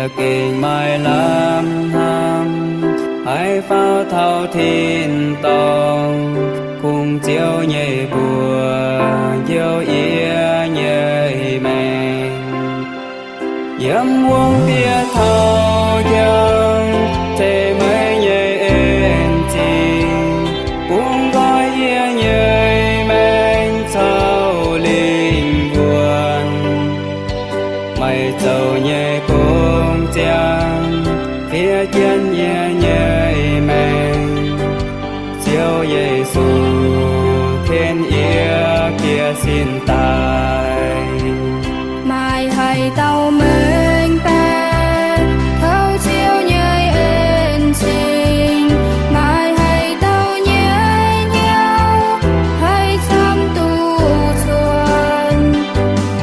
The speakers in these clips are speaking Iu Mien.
Yie gengh maaih lamh hnamv, haih faaux taux tin-dorngh, kungx Ziouv nyei mbuox njoux yie nyei maengc. Yiem wuom-bieqc taux njang, tengx meih nyei en-zingh, bungx nqoi yie nyei maengc caux lingh wuonh. Meih zoux nyei gong ziangh, fiev jienv yie nyei maengc. Ziouv Yesu, ken yie jiex sin daaih. Maaih haaix dauh mengh baeqc taux Ziouv nyei en-zingh? Maaih haaix dauh nyei hnyouv haih camv duqv cuotv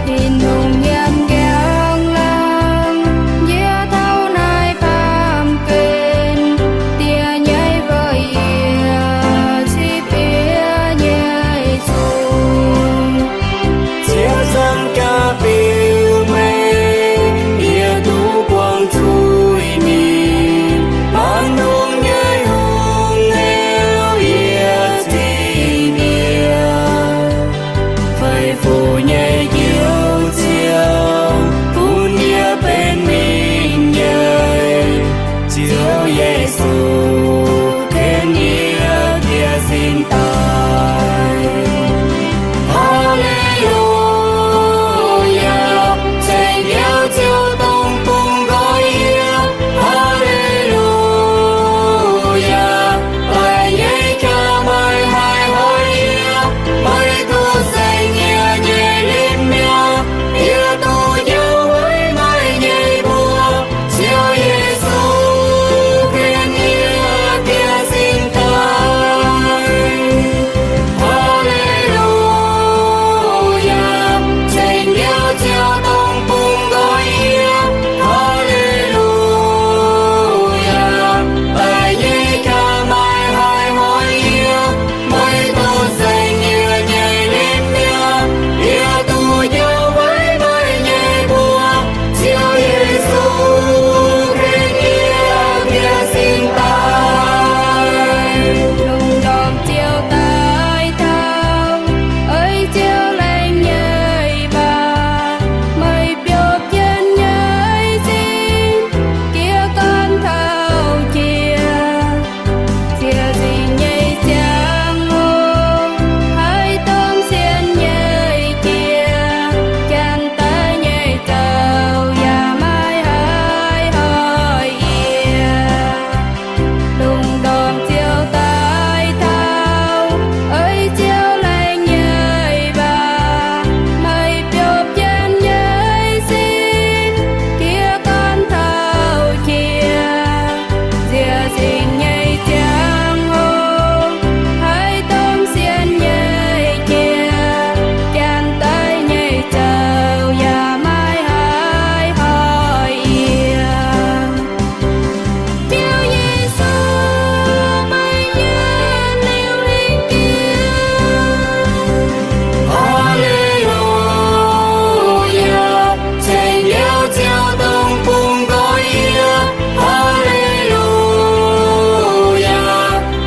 Tin-Hungh nyei njang-laangc? Yie taux naaiv baamh gen, Diex nyei fai yie cipv yie nyei zungh. Ziouv zanc jaa-biux meih, yie duqv buangh zuiz-mingh. Mangc lungh nyei hungh heuc yie zingh bieqc. Fei-fu nyei Njoux Ziouv, bun yie benx ninh nyei. Ziouv Yesu, ken yie jiex sin daaih. Haa-le-lu-yaa! Ceng-Yeuz Ziouv dongh bungx nqoi yie. Haa-le-lu-yaa! Daic nyei jaa-maiv haih hoic yie. Meih duqv saeng yie nyei lingh mi'aqv. Yie duqv njoux weic meih nyei mbuox. Ziouv Yesu, ken yie jiex sin daaih. Haa-le-lu-yaa! Ceng-Yeuz Ziouv dongh bungx nqoi yie. Haa-le-lu-yaa! Daic nyei jaa-maiv haih hoic yie. Meih duqv saeng yie nyei lingh mi'aqv. Yie duqv njoux weic meih nyei mbuox. Ziouv Yesu, ken yie jiex sin daaih. Lungh ndorm Ziouv daaih taux, ei Ziouv lengh nyei mbaah, meih biopv jienv nyei sin, jiez gorn taux jiex. Ziec zingh nyei ziangh hoc, haih domh sien nyei jiex, janx-daic nyei zouv yaac maiv haih hoic yie. Lungh ndorm Ziouv daaih taux, ei Ziouv lengh nyei mbaah, meih biopv jienv nyei sin, jiez gorn taux jiex. Ziec zingh nyei ziangh hoc, haih domh sien nyei jiex, janx-daic nyei zouv yaac maiv haih hoic yie. Ziouv Yesu, meih nyei liuz hingh jiex. Haa-le-lu-yaa! Ceng-Yeuz Ziouv dongh bungx nqoi yie. Haa-le-lu-yaa!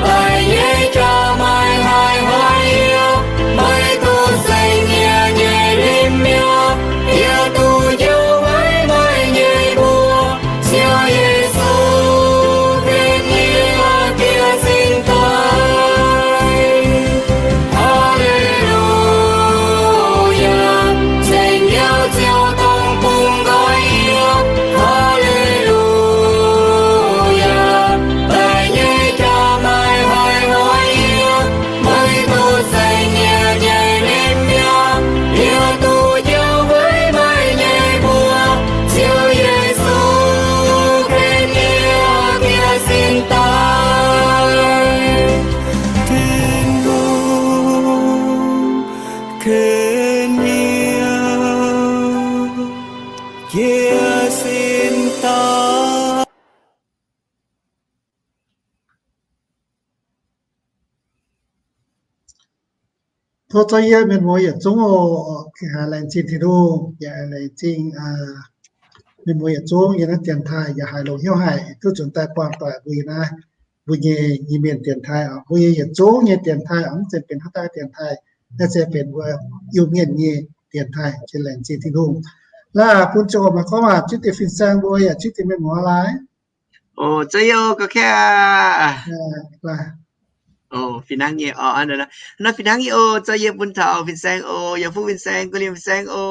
Daic nyei jaa-maiv haih hoic yie. Meih duqv saeng yie nyei lingh mi'aqv. Yie duqv njoux weic meih nyei mbuox. Ziouv Yesu, ken yie jiex sin daaih. Haa-le-lu-yaa! Ceng-Yeuz Ziouv dongh bungx nqoi yie. Haa-le-lu-yaa! Daic nyei jaa-maiv haih hoic yie. Meih duqv saeng yie nyei lingh mi'aqv. Yie duqv njoux weic meih nyei mbuox. Ziouv Yesu, ken yie jiex sin daaih. Tin-Hungh, ken yie jiex sin daaih. Tov zorqv yie mienh muoz yietc zungv oc. Laengz zingh Tin-Hungh, yaac laengz zingh mienh muoz yietc zungv yiem naaiv dienx taaih yaac haiz longx hnyouv haic, duqv nzuonx daaih buangh doic mbuo yiem naaiv, mbuo nyei Iu-Mienh dienx taaih oc, mbuo nyei yietc zungv nyei dienx taaih oc, mv zeiz benx haaix dauh dienx taaih, naaiv se benx mbuo Iu-Mienh nyei dienx taaih. Laengz zingh Tin-Hungh. Laaix bun ziangh hoc maaih gorngv waac zipv deix fin-saeng mbuo yaac zipv deix mienh muoz laai. O, za'yietv o, ga'kaav aqv. O, fih hnangv nyei oc. Naaiv fih hnangv nyei o, za'yietv bun taux fin-saeng o, yaac fuqv fin-saeng, gu'lienh fin-saeng o.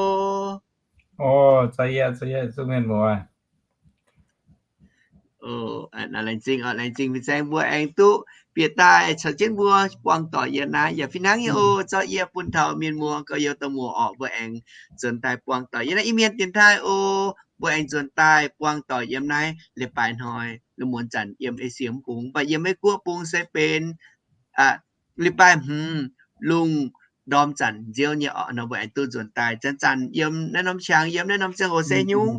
O, za'yietv, za'yietv zungv mienh muoz. O, laengz zingh oc, laengz zingh fin-saeng mbuo aengx duqv bieqc daaih caux jienv mbuo buangh doic yiem naaiv. Yaac fih hnangv nyei o, za'yietv bun taux mienh muoz gauh youz da'muoc orqc, mbuo aengx nzuonx daaih buangh doic yiem naaiv Iu-Mienh dienx taaih o. Mbuo aengx nzuonx daaih buangh doic yiem naaiv leiz-baaix hnoi, lungh muonz zanc yiem A C M bung, mv baac yiem Meiv Guoqv bung se benx leiz-baaix hmz lungh ndorm zanc nziouv nyei orqc. Nor mbuo aengx duqv nzuonx daaih. Zanc-zanc yiem naaiv norm qangx, yiem naaiv norm ziangh hoc se nyungc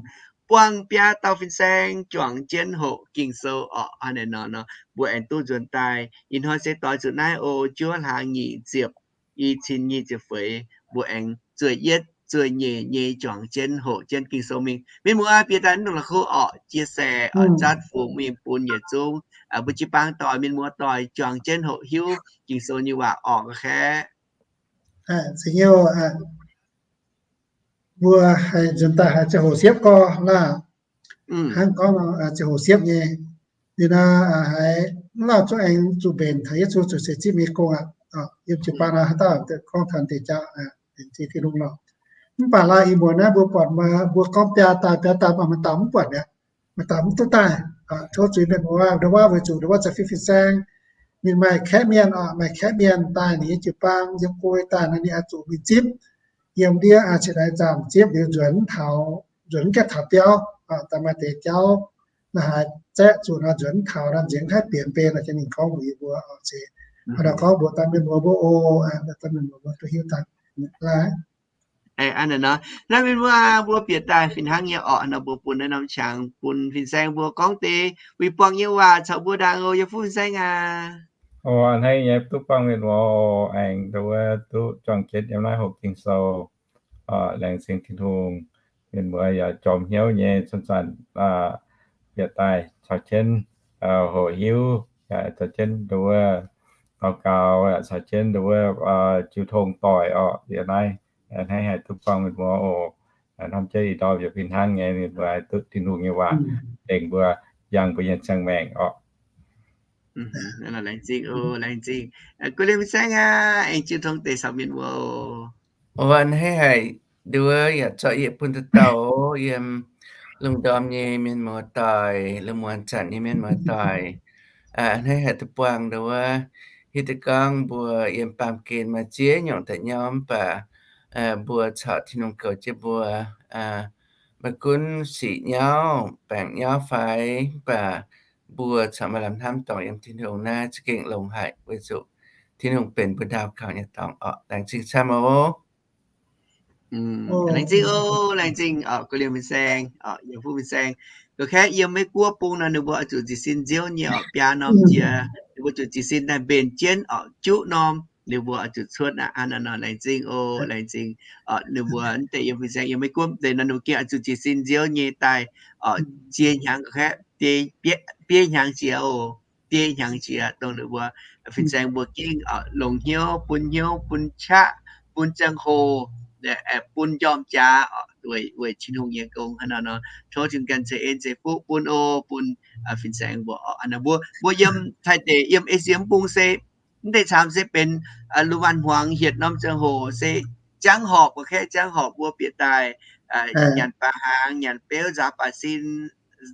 buangh biaa dauh fin-saeng juangc jienv hoqc Ging-Sou orqc. Hnangv naaiv nor, mbuo aengx duqv nzuonx daaih. Ih hnoi se doix zuqc naaiv o, juov hlaang nyic ziepc, i cin nyic ziepc feix, mbuo aengx zueih yietv zueih nyeic nyei juangc jienv hoqc jienv Ging-Sou mingh. Mienh muoz bieqc daaih mv dungx la'kuqv orqc, chia sẻ orqc, zatv fungx mingh bun yietc zungv mbuo jiu-baang doic, mienh muoz doic juangc jienv hoqc hiuv Ging-Sou nyei waac orqc ga'kaav. Mbuo haih nzuonx daaih haiz ziangh hoc siepv gorx laah. Hnangv gorngv ziangh hoc siepv nyei, liuz nor haiz mv lauh zungv aengx zuqc mbenc taux Yesu zuqc seix zipv nyei gong aqv. Yiem jiu-baang nor haaix dauh gorngv taux deix jauv, laengz zingh Tin-Hungh lorqc. Mv baac laah ih muonz naaiv mbuo buatc mbuo gorngv biaa dauh biaa dauh, maaih dauh mv buatc mi'aqv. Maaih dauh mv duqv daaih. Tov zuiz mienh muoz, ndau wuov weic zuqc ndau wuov za'gengh fin-saeng ninh maaih kaeqv mienh oc, maaih kaeqv mienh daaih ninh nyei jiu-baang yiem guei daaih nor, ninh oix zuqc mingh zipv yiem ndiev, cingx daaih zaamc zipv liuz nzuonx taux, nzuonx gaengh taux biauv, daaih maaih deix jauv naaiv haaix zaeqv zuqc nor, nzuonx taux nor nzengc haih bienx mben nor, ninh gorngv mbuox yie mbuo oc. Se hnangv naaiv gorngv mbuox daaih mienh muoz mbuo oc, daaih mienh muoz mbuo duqv hiuv daaih. Naaiv mienh muoz mbuo bieqc daaih fih hnangv nyei orqc, nor mbuo bun naaiv norm qangx bun fin-saeng mbuo gorngv deix win-buangh nyei waac caux mbuo ndaangc oc. Yie fuqv fin-saeng aac. Hnangv nyei, duqv buangh mienh muoz oc, aengx nduov duqv juangc jienv yiem naaiv hoqc Ging-Sou. Laengz zingh Tin-Hungh, mienh muoz yaac jorm hnyouv nyei zanc-zanc bieqc daaih caux jienv hoqc hiuv, yaac caux jienv nduov daux gaux, caux jienv nduov jiu tong doic orqc. Yiem naaiv hnangv haih duqv buangh mienh muoz oc. Hnamv jienv ih ndorm yaac fih hnangv nyei, mienh muoz haih duqv Tin-Hungh nyei waac tengx mbuo, yangh mbuo nyei ziangh maengc orqc. Laengz zingh oc, laengz zingh. Gu'lienh fin-saeng aac, aengx jiu tong deix caux mienh muoz oc. Hnangv haih nduov yaac zorqv yietc bun dauh dauh yiem lungh ndorm nyei mienh muoz doic, lungh muonz zanc nyei mienh muoz doic. Hnangv haih duqv buangh nduov, hitv deix gorngv mbuo yiem baamh gen maaih ziex nyungc da'nyauv, mv baac mbuo caux Tin-Hungh goux jienv mbuo, maiv gunv sic nyauv, baengc nyauv fai, mv baac mbuo caux maaih lamh hnamv dorngc yiem Tin-Hungh naaiv za'gengh longx haic, weic zuqc Tin-Hungh benx mbuo ndaauh gaux nyei dorngx orqc. Laengz zingh camv oc. Laengz zingh oc, laengz zingh orqc, gu'lienh fin-saeng orqc, yaac fuqv fin-saeng. Ga'kaav yiem Meiv Guoqv bung nor, ninh mbuo oix zuqc jiez sin nziouv nyei orqc, biaa norm jiex, ninh mbuo zuqc jiez sin daaih mbenc jienv orqc, juqv norm ninh mbuo oix zuqc cuotv aqv. Hnangv naaiv nor, laengz zingh oc, laengz zingh. Ninh mbuo mv deix yiem fin-saeng yiem Meiv Guoqv deix nor, ninh mbuo gengh oix zuqc jiez sin nziouv nyei daaih orqc, ziex hnyangx ga'kaav, biei hnyangx jiex oc, biei hnyangx jiex dongh ninh mbuo fin-saeng mbuo gengh longc hnyouv, bun hnyouv, bun qaqv, bun ziangh hoc, bun njormh jaax weic Tin-Hungh nyei gong. Hnangv naaiv nor, tov Tin-Hungh ganh ceix en ceix fuqv bun oc, bun fin-saeng mbuo oc. Mbuo, mbuo yiem Taiv deic, yiem Esie mv bung se mv deix camv se benx lungh waanc hmuangx hietc norm ziangh hoc se jangv horpc, ga'kaav jangv horpc mbuo bieqc daaih nyanc baac hnaangx, nyanc beuv, nzaaux baac sin,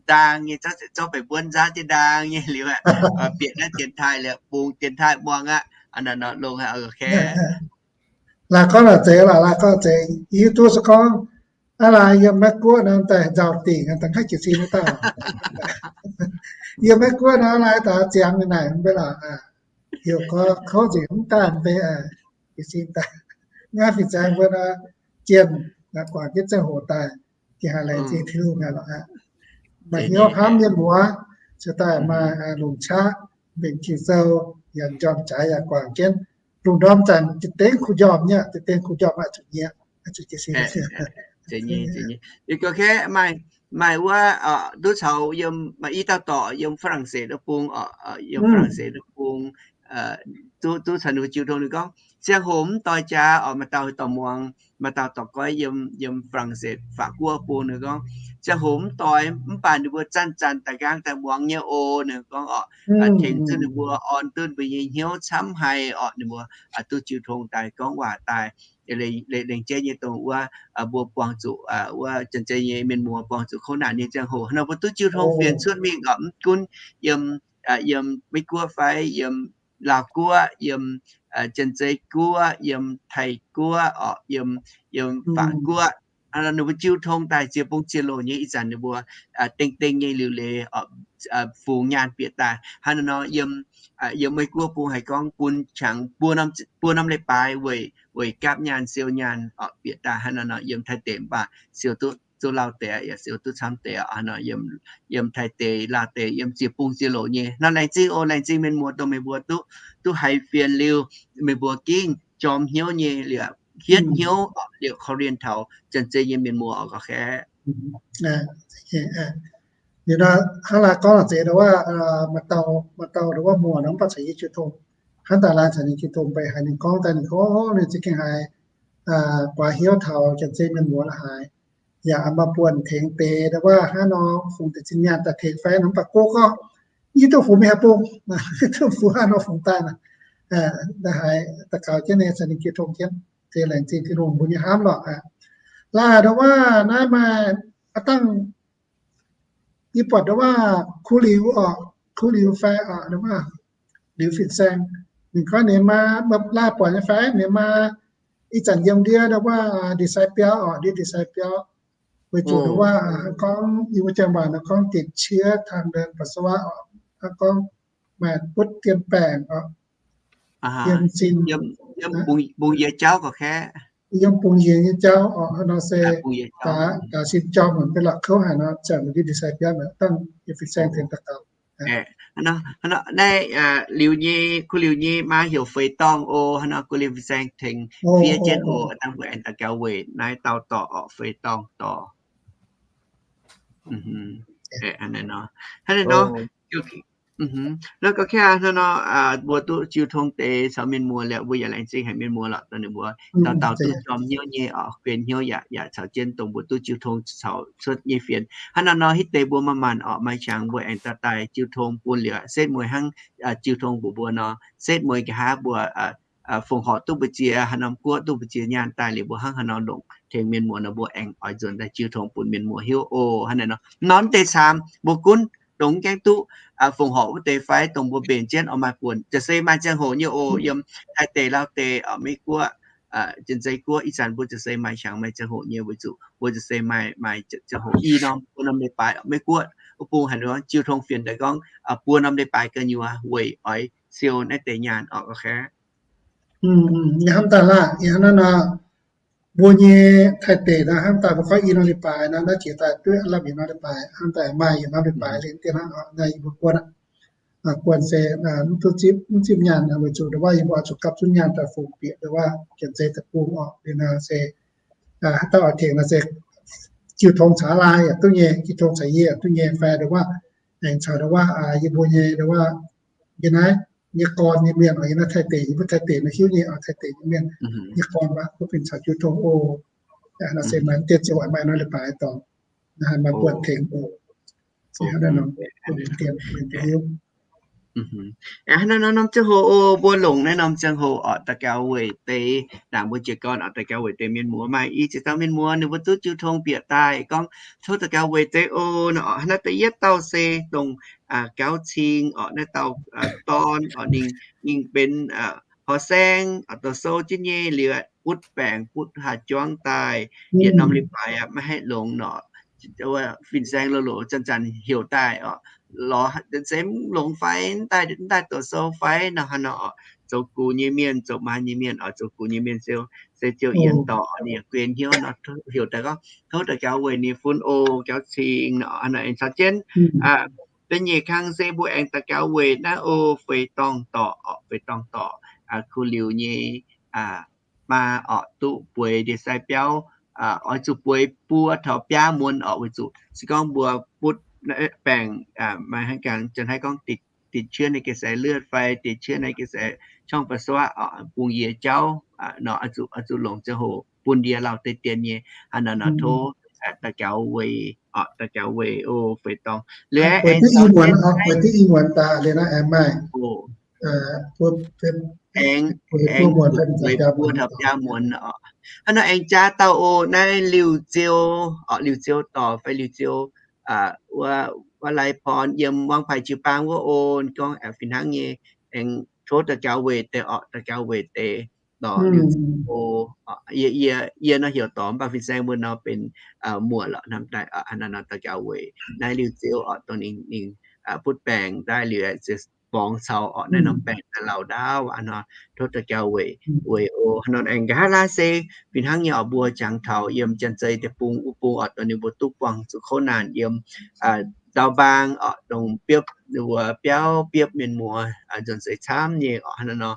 ndaang nyei, zorqv baeqc mbuonv nzaaux jienv ndaang nyei liuz, bieqc naaiv dienx taaih liuz, bungx dienx taaih muangx aqv. Hnangv naaiv nor longx haic oc, ga'kaav. Laaix gorngv laaix zeiz, laaix gorngv zeiz, yie duqv se gorngv aav laaix yiem Meiv Guoqv nor daaih nzauh dingc, daaih haih jiez sin wuov dauh. Yiem Meiv Guoqv nor aav laaix daaih ziangx naaic mv bei lorqc. Heuc gorx kouv nzengc mv daaih mv bei, jiez sin daaih. Naaiv fin-saeng mbuo nor, jienh guangc jienv ziangh hoc daaih, jiex haic, laengz zingh Tin-Hungh haic lorqc aqv. Maaih hnyouv hnamv mienh muoz, ziouc daaih maaih longc qaqv mbenc Ging-Sou, yaac njormh jaaix yaac guangc jienv. Lungh ndorm zanc deix dengv kuh njormh nyei, deix dengv kuh njormh aqv, zuqc nyieqc, zuqc jiez sin. Ga'kaav maaih maaih wuov duqv caux yiem, maaih i dauh dorc yiem Faa^lan^setv wuov bung oc, yiem Faa^lan^setv wuov bung, duqv, duqv caux ninh mbuo jiu tong. Ninh gorngv ziangh hoc mv doix jaax oc, maaih dauh dorc muangx, maaih dauh dorc goiv yiem, yiem Faa^lan^setv Faav Guoqv bung. Ninh gorngv ziangh hoc mv doix, mv baac ninh mbuo zanc-zanc daaih nqaang daaih muangx nyei oc. Ninh gorngv oc, tengx zuqc ninh mbuo orn duqv mbuo nyei hnyouv camv haic oc, ninh mbuo duqv jiu tong daaih gorngv waac daaih. Lengc jeiv nyei dongh wuov, mbuo buangh zuqc wuov janx-zei nyei mienh muoz buangh zuqc kouv naanc nyei ziangh hoc nor, mbuo duqv jiu tong fienx cuotv mingh oc. Mv gunv yiem, yiem Meiv Guoqv fai yiem Laauh Guoqv, yiem janx-zei guoqv, yiem Taiv Guoqv oc, yiem, yiem Faav Guoqv. Ninh mbuo jiu tong daaih ziex bung ziex loc nyei. Ih zanc ninh mbuo dengh dengh nyei liuc leiz fungx nyaanh bieqc daaih. Hnangv naaiv nor yiem, yiem Meiv Guoqv bung haiz gorngv bun qangx buo norm leiz-baaix weic, weic gapv nyaanh siou nyaanh oc bieqc daaih. Hnangv naaiv nor yiem Taiv deic mv baac siou duqv, duqv lauh deix yaac siou duqv camv deix oc. Hnangv nor yiem, yiem Taiv deic, Laauh deic, yiem ziex bung ziex loc nyei nor. Laengz zingh oc, laengz zingh mienh muoz dongh meih mbuo duqv, duqv haiz fienx liuz, meih mbuo gengh jorm hnyouv nyei liuz, hietv hnyouv liuz korv-lienh taux janx-zei nyei mienh muoz oc, gorqv-kaeqv. Liuz nor hnangv laai gorngv lorqc, zeiz ndau wuov, maaih dauh, maaih dauh ndau wuov muoz nor mv baac caux yie jiu tong, hnangv daaih laai caux ninh jiu tong mv baac haiz ninh gorngv daaih ninh gorngv ninh za'gengh haiz guaax hnyouv taux janx-zei mienh muoz la'haaix, yaac maaih buonc tengx deix ndau wuov hnangv nor fungx deix zinh nyaanh daaih tengx fai nor mv baac gorngv gorngv yie duqv fungx mingh haaix bung, duqv fungx hnangv nor fungx daaih naaic, la'haaix daux gaux jienv nyei caux ninh jiu tong jienv, zeiz laengz zingh Tin-Hungh mbuo nyei hnamv lorqc. Laaih ndau wuov naaiv maaih aav dangh yie buatc ndau wuov kuv liuz oc, kuv liuz fai oc, ndau wuov liuz fin-saeng, ninh gorngv ninh maa, laaih buatc nyei fai ninh maa ih zanc yiem ndiev ndau wuov ndie-sai biauv oc, ndiev ndie-sai biauv, weic zuqc ndau wuov hnangv gorngv yie mbuo janx waac nor gorngv ติดเชื้อทางเดินปัสสาวะ oc, hnangv gorngv maaih butv dien baengc oc, dien sin, bungx yie jauv gorqv-kaeqv, yiem bungx yie nyei jauv oc. Hnangv nor se gaax sin jorm mv benx la'kouv haic nor, ziangh ndiev ndie-sai biauv naaic dangh yiem fin-saeng tengx daux gaux. Naaiv liuz nyei, kuv liuz nyei maa heuc Feix Dorngh oc. Hnangv nor kuv liuz fin-saeng tengx fiev jienv oc. Dangh mbuo aengx daux gaux weic naaiv dauh dorc oc, Feix Dorngh dorc. Hnangv naaiv nor, hnangv naaiv nor, nor gorqv-kaeqv hnangv nor, mbuo duqv jiu tong deix caux mienh muoz liuz, mbuo yaac laengz zingh haic mienh muoz lorqc, dongh ninh mbuo dauh dauh duqv jorm hnyouv nyei oc, guenx hnyouv yaac, yaac caux jienv dongh mbuo duqv jiu tong caux cuotv nyei fienx. Hnangv naaiv nor hitv deix mbuo maaih maanc oc, maaih qangx mbuo aengx daaih daaih jiu tong bun liuz setv mueiz hnangv jiu tong mbuox mbuo nor, setv mueiz nqa'haav mbuo fongc horc duqv mbu'ziex haaix norm guoqv duqv mbu'ziex nyaanh daaih liuz mbuo hnangv haaix nor longc tengx mienh muoz nor, mbuo aengx oix nzuonx daaih jiu tong bun mienh muoz hiuv oc. Hnangv naaiv nor, norm deix camv mbuo gunv dongh mv gaengh duqv fongc horc wuov deix fai dongh mbuo mbenc jienv oix maaih buonc, jaax se maaih ziangh hoc nyei oc. Yiem Taiv deic, Laauh deic, Meiv Guoqv, Janx-Zei Guoqv, ih zanc mbuo jaax se maaih qangx maaih ziangh hoc nyei weic zuqc mbuo jaax se maaih, maaih ziangh hoc i norm, buo norm leiz-baaix. Meiv Guoqv wuov bung haaix nor jiu tong fienx daaih gorngv buo norm leiz-baaix gu'nyuoz weic oix siou naaiv deix nyaanh oc, gorqv-kaeqv. Hnamv daaih laah, hnangv naaiv nor, mbuo nyei Taiv deic nor hnamv daaih mbuo gorngv i norm leiz-baaix nor, naaiv jiex daaih duqv lamh yietc norm leiz-baaix, hnamv daaih maaih yietc norm leiz-baaix liuz dien hnangv oc. Naaiv yie mbuo guon, guon se mv duqv zipv, mv zipv nyaanh weic zuqc ndau wuov yie mbuo oix zuqc gapv zunv nyaanh daaih fungx bieqc ndau wuov Janx-Zei deic-bung oc. Liuz nor se haaix dauh oix tengx nor se jiu tong caux laai yaac duqv nyei, jiu tong caux yie yaac duqv nyei, fai ndau wuov aengx caux ndau wuov yie mbuo nyei ndau wuov yie naaiv nyei gorn nyei mienh oc, yie naaiv Taiv deic, yie mbuo Taiv deic nor hiuv nyei oc, Taiv deic nyei mienh nyei gorn mv baac duqv benx caux jiu tong oc. Naaiv se maaih dieh ziouc maaih norm leiz-baaix dorngx, maaih buonc tengx oc. Hnangv naaiv nor norm ziangh hoc oc, mbuo longc naaiv norm ziangh hoc oc, daux gaux weic deix naaic mbuo jiez gorn oc, daux gaux weic deix mienh muoz. Maaih i ziex dauh mienh muoz ninh mbuo duqv jiu tong bieqc daaih gorngv tov daux gaux weic deix oc. Naaiv da'yietv dauh se dongh gauv cing oc, naaiv dauh dorn oc, ninh, ninh benx horqc saeng oc, douz-sou jienv nyei liuz butv baengc butv haaix juangv daaih yietc norm leiz-baaix aqv, maiv haih longx nor. Fin-saeng loz-loz zanc-zanc heuc daaih oc, lorz se mv longx fai, mv daaih douz-sou fai nor, hnangv nor oc. Zoux gux nyei mienh, zoux maa nyei mienh oc, zoux gux nyei mienh se, se ziouc yienx dorc, ninh yaac guenx hnyouv nor, heuc daaih gorngv tov daux gaux weic ninh fun oc, gauv cing nor. Aengx caux jienv da'nyeic kang se mbuo aengx daux gaux weic naaiv oc, Feix Dorngh dorc oc, Feix Dorngh dorc, kuv liuz nyei maa oc, duqv bueix ndie-sai biauv oix zuqc bueix buo taux biaav muonz orqc, weic zuqc se gorngv mbuo butv baengc maaih hnangv jangx, janx-haiv gorngv ติดเชื้อในกระแสเลือด fai ติดเชื้อในกระแสช่องปัสสาวะ bungx yie jauv nor, oix zuqc longc ziangh hoc bun yie lauh deix dien nyei. Hnangv naaiv nor tov daux gaux weic, daux gaux weic o feix dorngh liuz aengx, aengx buo taux biaav muonz oc. Hnangv nor aengx jaax dauh o, naaiv Liuh Ziou, Liuh Ziou dorc fai Liuh Ziou, wuov Lai Porn yiem Wangv Paaix Jiu Baang wuov o, gorngv fih hnangv nyei, aengx tov daux gaux weic deix orqc, daux gaux weic deix dorc Liuh Ziou o. Yie, yie nor heuc dorc, mv baac fin-saeng mbuo nor benx muoc lorqc hnamv daaih. Hnangv naaiv nor daux gaux weic naaiv Liuh Ziou orqc, dongh ninh, ninh butv baengc daaih liuz borngz caux orqc naaiv norm baengc daaih lauh ndaauv aqv nor, tov daux gaux weic, weic o. Hnangv nor aengx nqa'haav laaiv se fih hnangv nyei orqc, mbuo jangx taux yiem Janx-Zei deic-bung wuov bung orqc, dongh ninh mbuo duqv buangh zuqc kouv naanc yiem ndau mbaang orqc, dongh biopv, ninh mbuo biauv biopv mienh muoz nzuonx seix camv nyei orqc. Hnangv naaiv nor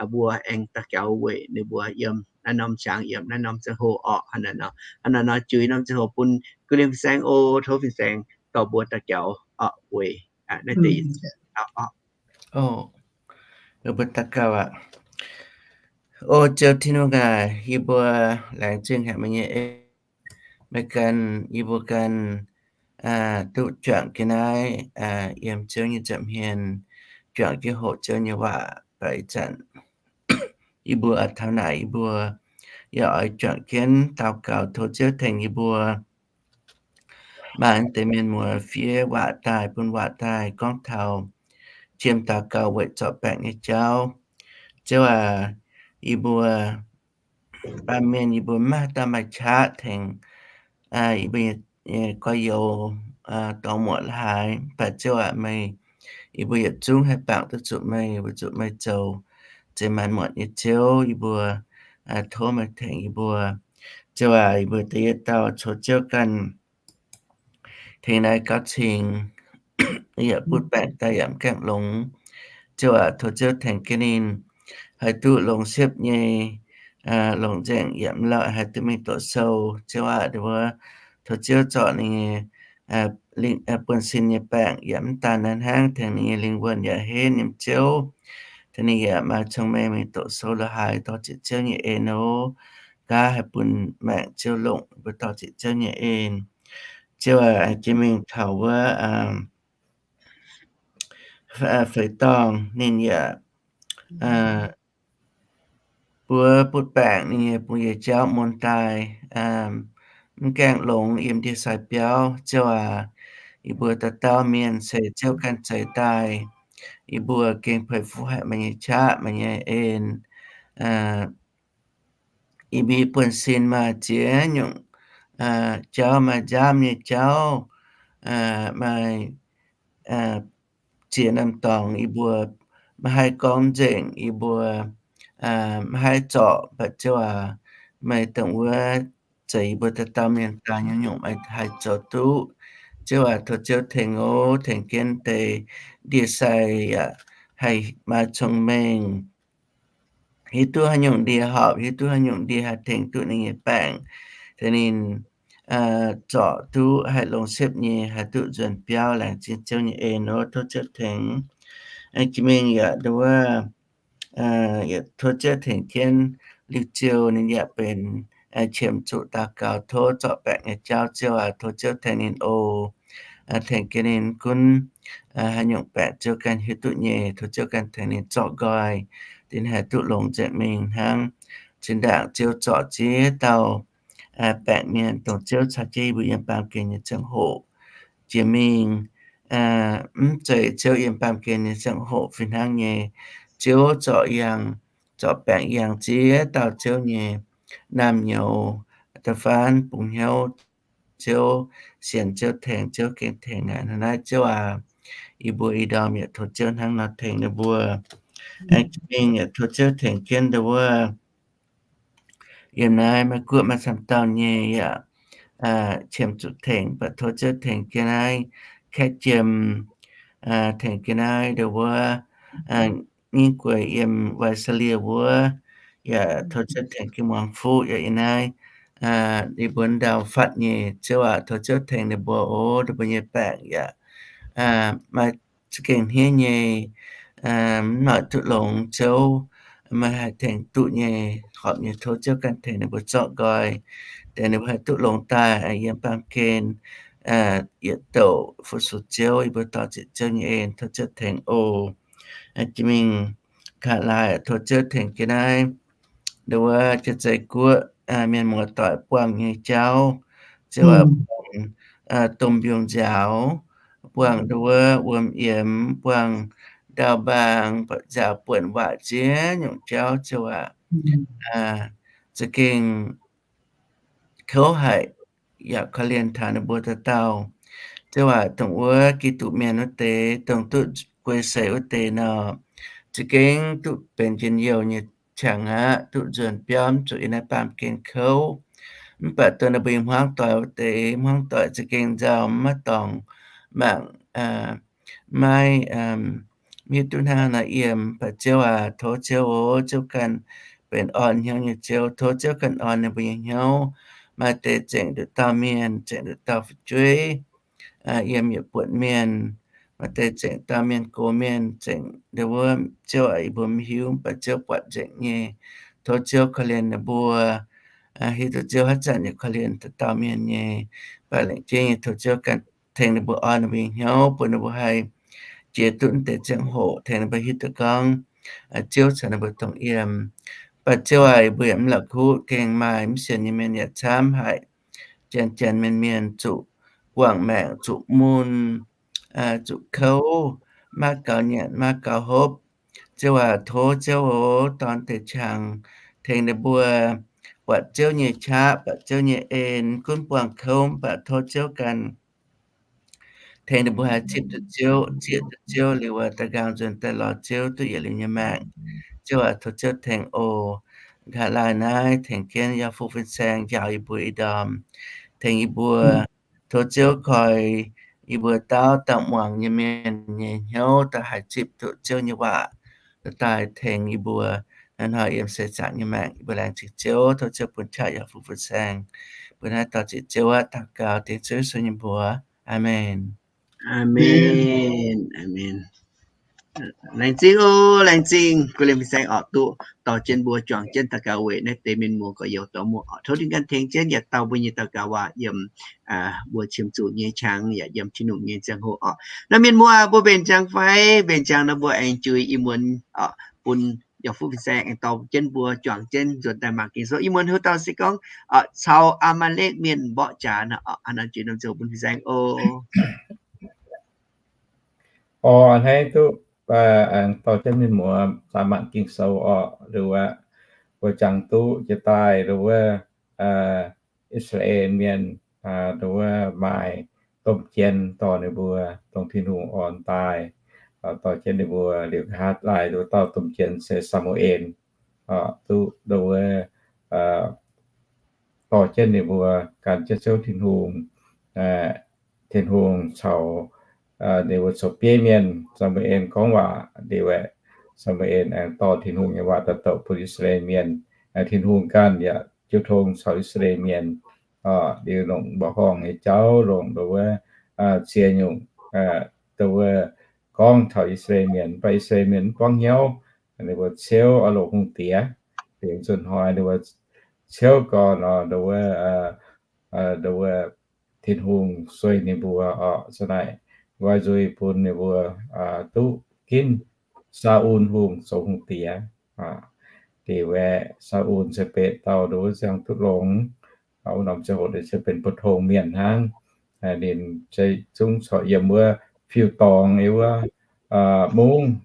mbuo aengx daux gaux weic ninh mbuo yiem naaiv norm qangx, yiem naaiv norm ziangh hoc orqc. Hnangv naaiv nor, hnangv naaiv nor juix norm ziangh hoc bun guv lingh fin-saeng o, tov fin-saeng dorh mbuo daux gaux orqc weic naaiv deix. Mbuo daux gaux aqv. O Ziouv Tin-Hungh aac, yie mbuo laengz zingh haic meih nyei en, meih ganh, yie mbuo ganh duqv juangc jienv naaiv yiem Ziouv nyei nza'hmien, juangc jienv hoqc Ziouv nyei waac. Baac ih zanc yie mbuo taux naaic yie mbuo yaac oix juangc jienv daux gaux tov Ziouv tengx yie mbuo maaih deix mienh muoz fiev waac daaih, bun waac daaih gorngv taux jiem daux gaux weic zorc baengc nyei jauv. Ziouv aac, yie mbuo baamh mienh yie mbuo mv maaih dauh maaih qaqv tengx yie mbuo nyei gorx-youz, dorngx muoc la'haaix. Mv baac Ziouv aac, meih, yie mbuo yietc zungv haih bangc duqv zuqc meih weic zuqc meih zoux zeiz maanc muotc nyei Ziouv. Yie mbuo tov meih tengx yie mbuo. Ziouv aac, yie mbuo da'yietv dauh coux Ziouv ganh tengx naaiv gauv cingx, yaac butv baengc daaih yaac mv gaengh longx. Ziouv aac, tov Ziouv tengx jienv ninh haih duqv longx siepv nyei, longx nzengc, yaac mv lauh haih duqv mingh doqc sou. Ziouv aac, ndau wuov tov Ziouv zorc ninh nyei buonv-sin nyei baengc, yaac mv daan naaiv hnangv, tengx ninh nyei lingh wuonh yaac henv nyei Ziouv, tengx ninh yaac maaih cong-mengh mingh doqc sou la'haaix, dorh ziqc Ziouv nyei en oc. Nqa'haav haih bun maengc Ziouv longc, mbuo dorh ziqc Ziouv nyei en. Ziouv aac, jiex mingh taux wuov feix dorngh ninh yaac buov butv baengc ninh nyei bungx yie jauv mun daaih, mv gaengh longx yiem ndie-sai biauv. Ziouv aac, yie mbuo dauh dauh mienh se Ziouv ganh zeix daaih. Yie mbuo gengh peix fuqv haic meih nyei qaqv, meih nyei en. Yie mbuo buonv-sin maaih ziex nyungc jauv, maaih nziaamv nyei jauv, maaih ziex norm dorngx yie mbuo maiv haih gorngv nzengc, yie mbuo maiv haih zorc. Mv baac Ziouv aac, meih dongh wuov zeix yie mbuo dauh dauh mienh daaih nyungc-nyungc meih haih zoux duqv. Ziouv aac, tov Ziouv tengx oc, tengx jienv deix ndie-sai yaac haih maaih cong-mengh, hiuv duqv haaix nyungc ndie horpc, hiuv duqv haaix nyungc ndie haih tengx duqv ninh nyei baengc, tengx ninh zorc duqv haih longx siepv nyei, haih duqv nzuonx biauv. Laengz zingh Ziouv nyei en oc. Tov Ziouv tengx. Aengx jiex mingh yaac ndau wuov, yaac tov Ziouv tengx jienv Liuh Ziou, ninh yaac benx qiemx zuqc daux gaux tov zorc baengc nyei jauv. Ziouv aac, tov Ziouv tengx ninh oc. Tengx jienv ninh gunv haaix nyungc baengc Ziouv ganh hiuv duqv nyei, tov Ziouv ganh tengx ninh zorc nqoi, ninh haih duqv longx nzengc mingh hnangv. Zinh ndaangc Ziouv zorc ziex dauh baengc mienh, dongh Ziouv caux jienv yie mbuo yiem baamh gen nyei ziangh hoc jiex mingh, mv zeiz Ziouv yiem baamh gen nyei ziangh hoc fih hnangv nyei. Ziouv zorc yangh, zorc baengc yangh ziex dauh Ziouv nyei naamh nyouz, da'faanh bungx hnyouv Ziouv, sienx Ziouv, tengx Ziouv, gengh tengx naaic. Hnangv naaiv Ziouv aac, yie mbuo ih ndorm yaac tov Ziouv hnangv nor tengx ninh mbuo. Aengx mingh yaac tov Ziouv tengx jienv ndau wuov yiem naaiv Meiv Guoqv maaih camv dauh nyei yaac qiemx zuqc tengx, baac tov Ziouv tengx jienv naaiv Kaeqv Jiem, tengx jienv naaiv ndau wuov Nyingv Gueix yiem Wai^saa^lie wuov, yaac tov Ziouv tengx jienv Muangx Fuqv yaac yiem naaiv ninh mbuo ndau fatv nyei. Ziouv aac, tov Ziouv tengx ninh mbuo oc. Ninh mbuo nyei baengc yaac maaih za'gengh hniev nyei, mv noic duqv longx. Ziouv, meih haih tengx duqv nyei, horpc nyei. Tov Ziouv ganh tengx ninh mbuo zorqv nqoi, deix ninh mbuo haih duqv longx daaih yiem baamh gen yietc douc fu-sux Ziouv. Yie mbuo dor-ziec Ziouv nyei en, tov Ziouv tengx oc. Jiex mingh kaax laaix, tov Ziouv tengx jienv naaiv nduov jiex zeiv guoqv mienh muoz-doic buangh nyei jauv. Ziouv aac, buangh domh mbiungc nziaaux, buangh nduov wuom yiemx, buangh ndau-mbaang, nziaaux buonc waac ziex nyungc jauv. Ziouv aac, za'gengh kouv haic, yaac korv-lienh taux ninh mbuo dauh dauh. Ziouv aac, dongh wuov Giduc mienh wuov deix, dongh duqv guei seix wuov deix nor, za'gengh duqv benx njien-youh nyei qangx aqv, duqv nzuonx biauv, zuqc yiem naaiv baamh gen kouv. Mv baac dongh ninh mbuo hmuangv doic wuov deix, hmuangv doic za'gengh nzauh, maiv dorngc mangc, maiv hiuv duqv hnangv haaix nor yiem. Mv baac Ziouv aac, tov Ziouv oc, Ziouv ganh benx orn hnyouv nyei Ziouv. Tov Ziouv ganh orn ninh mbuo nyei hnyouv. Maaih deix zengc nduqc dauh mienh, zengc nduqc dauh fu'jueiv, yiem yietc buonc mienh. Maaih deix zengc dauh mienh gox mienh, zengc nduov wuov, Ziouv aac, yie mbuo maiv hiuv, mv baac Ziouv buatc nzengc nyei. Tov Ziouv korv-lienh ninh mbuo. Hiuv duqv Ziouv haaix zanc yaac korv-lienh dauh dauh mienh nyei. Mv baac lengc jeiv nyei tov Ziouv ganh tengx ninh mbuo orn ninh mbuo nyei hnyouv, bun ninh mbuo haih jiex duqv deix ziangh hoc, tengx ninh mbuo hiuv duqv gorngv Ziouv caux ninh mbuo dongh yiem. Mv baac Ziouv aac, yie mbuo yaac mv la'kuqv, gengh maaih mv sienx nyei mienh yaac camv haic. Janx-janx mienh mienh zuqc guangc maengc, zuqc mun, zuqc kouv, maiv gaux nyanc, maiv gaux hopv. Ziouv aac, tov Ziouv oc, dorn deix qangx, tengx ninh mbuo buatc Ziouv nyei qaqv, buatc Ziouv nyei en, gunv buangh kouv, mv baac tov Ziouv ganh tengx ninh mbuo haih zipv duqv Ziouv, zieqc duqv Ziouv liuz, da'nqaang nzuonx daaih lorz Ziouv duqv yietc liuz nyei maengc. Ziouv aac, tov Ziouv tengx oc. Nqa'haav laai naaiv tengx jienv yaac fu-fin-saeng njaaux yie mbuo ih ndorm, tengx yie mbuo, tov Ziouv koi yie mbuo dauh dauh muangx nyei mienh nyei hnyouv, daaih haih zipv duqv Ziouv nyei waac, daaih tengx yie mbuo hnoi-hnoi yiem seix zaangc nyei maengc. Yie mbuo laengz zingh Ziouv. Tov Ziouv bun qaqv yaac fu-fin-saeng. Mbuo naaiv dor-ziec Ziouv aqv, daux gaux dengv Ziouv Yesu nyei mbuox. Aamen. Aamen. Aamen. Laengz zingh oc, laengz zingh guv liemh fin-saeng orqc, duqv dorh jienv mbuo juangc jienv daux gaux weic naaiv deix mienh muoz gorx-youz dorh muoz orqc. Tov ninh ganh tengx jienv yaac dorh mbuo nyei daux gaux waac yiem mbuo qiemx zuqc nyei qangx yaac yiem Tin-Hungh nyei ziangh hoc orqc. Naaiv mienh muoz, mbuo mbenc ziangx fai? Mbenc ziangx nor mbuo aengx juix ih muonz orqc, bun yaac fu-fin-saeng aengx dorh jienv mbuo juangc jienv nzuonx daaih mangc Ging-Sou. Ih muonz hiuv dauh se gorngv caux Aa^maa^lekv mienh mborqv jaax nor orqc. Hnangv naaiv juix norm ziangh hoc bun fin-saeng oc. Orqc, hnangv duqv aengx dorh jienv mienh muoz daaih mangc Ging-Sou orqc. Nduov wuov, mbuo jangx duqv jiex daaih nduov wuov, I^saa^laa^en Mienh, nduov wuov maaih domh jien dorh ninh mbuo, dongh Tin-Hungh orn daaih, dorh jienv ninh mbuo. Liuz nqa'haav laai nduov dauh domh jien se Saa^mu^en, duqv nduov wuov dorh jienv ninh mbuo gan jienv Ziouv Tin-Hungh. Tin-Hungh caux ninh mbuo zoux bieiv mienh, Saa^mu^en gorngv waac liuz aeqv, Saa^mu^en aengx dorh Tin-Hungh nyei waac daaih douc bun I^saa^laa^en Mienh. Tin-Hungh ganh yaac jiu tong caux I^saa^laa^en Mienh, liuz longc mbuoqc horngh nyei jauv, longc nduov wuov ziex nyungc, nduov wuov gorngv taux I^saa^laa^en Mienh. Mv baac I^saa^laa^en Mienh mv buangv hnyouv, ninh mbuo ciouv oix longc hungh diex. Liuz nzunc hnoi ninh mbuo ciouv gorn nor, nduov wuov, nduov wuov Tin-Hungh sueih ninh mbuo orqc. Za'naaiv nqoi nzuih bun ninh mbuo duqv ginv Saa^un Hungh zoux hungh diex. Liuz aeqv, Saa^un se benx dauh nduov wuov ziangh duqv longx, wuov norm ziangh hoc ninh se benx pou-tong mienh hnangv. Ninh se zungv corc yiem wuov fiuv-dorngx, yiem wuov mungv,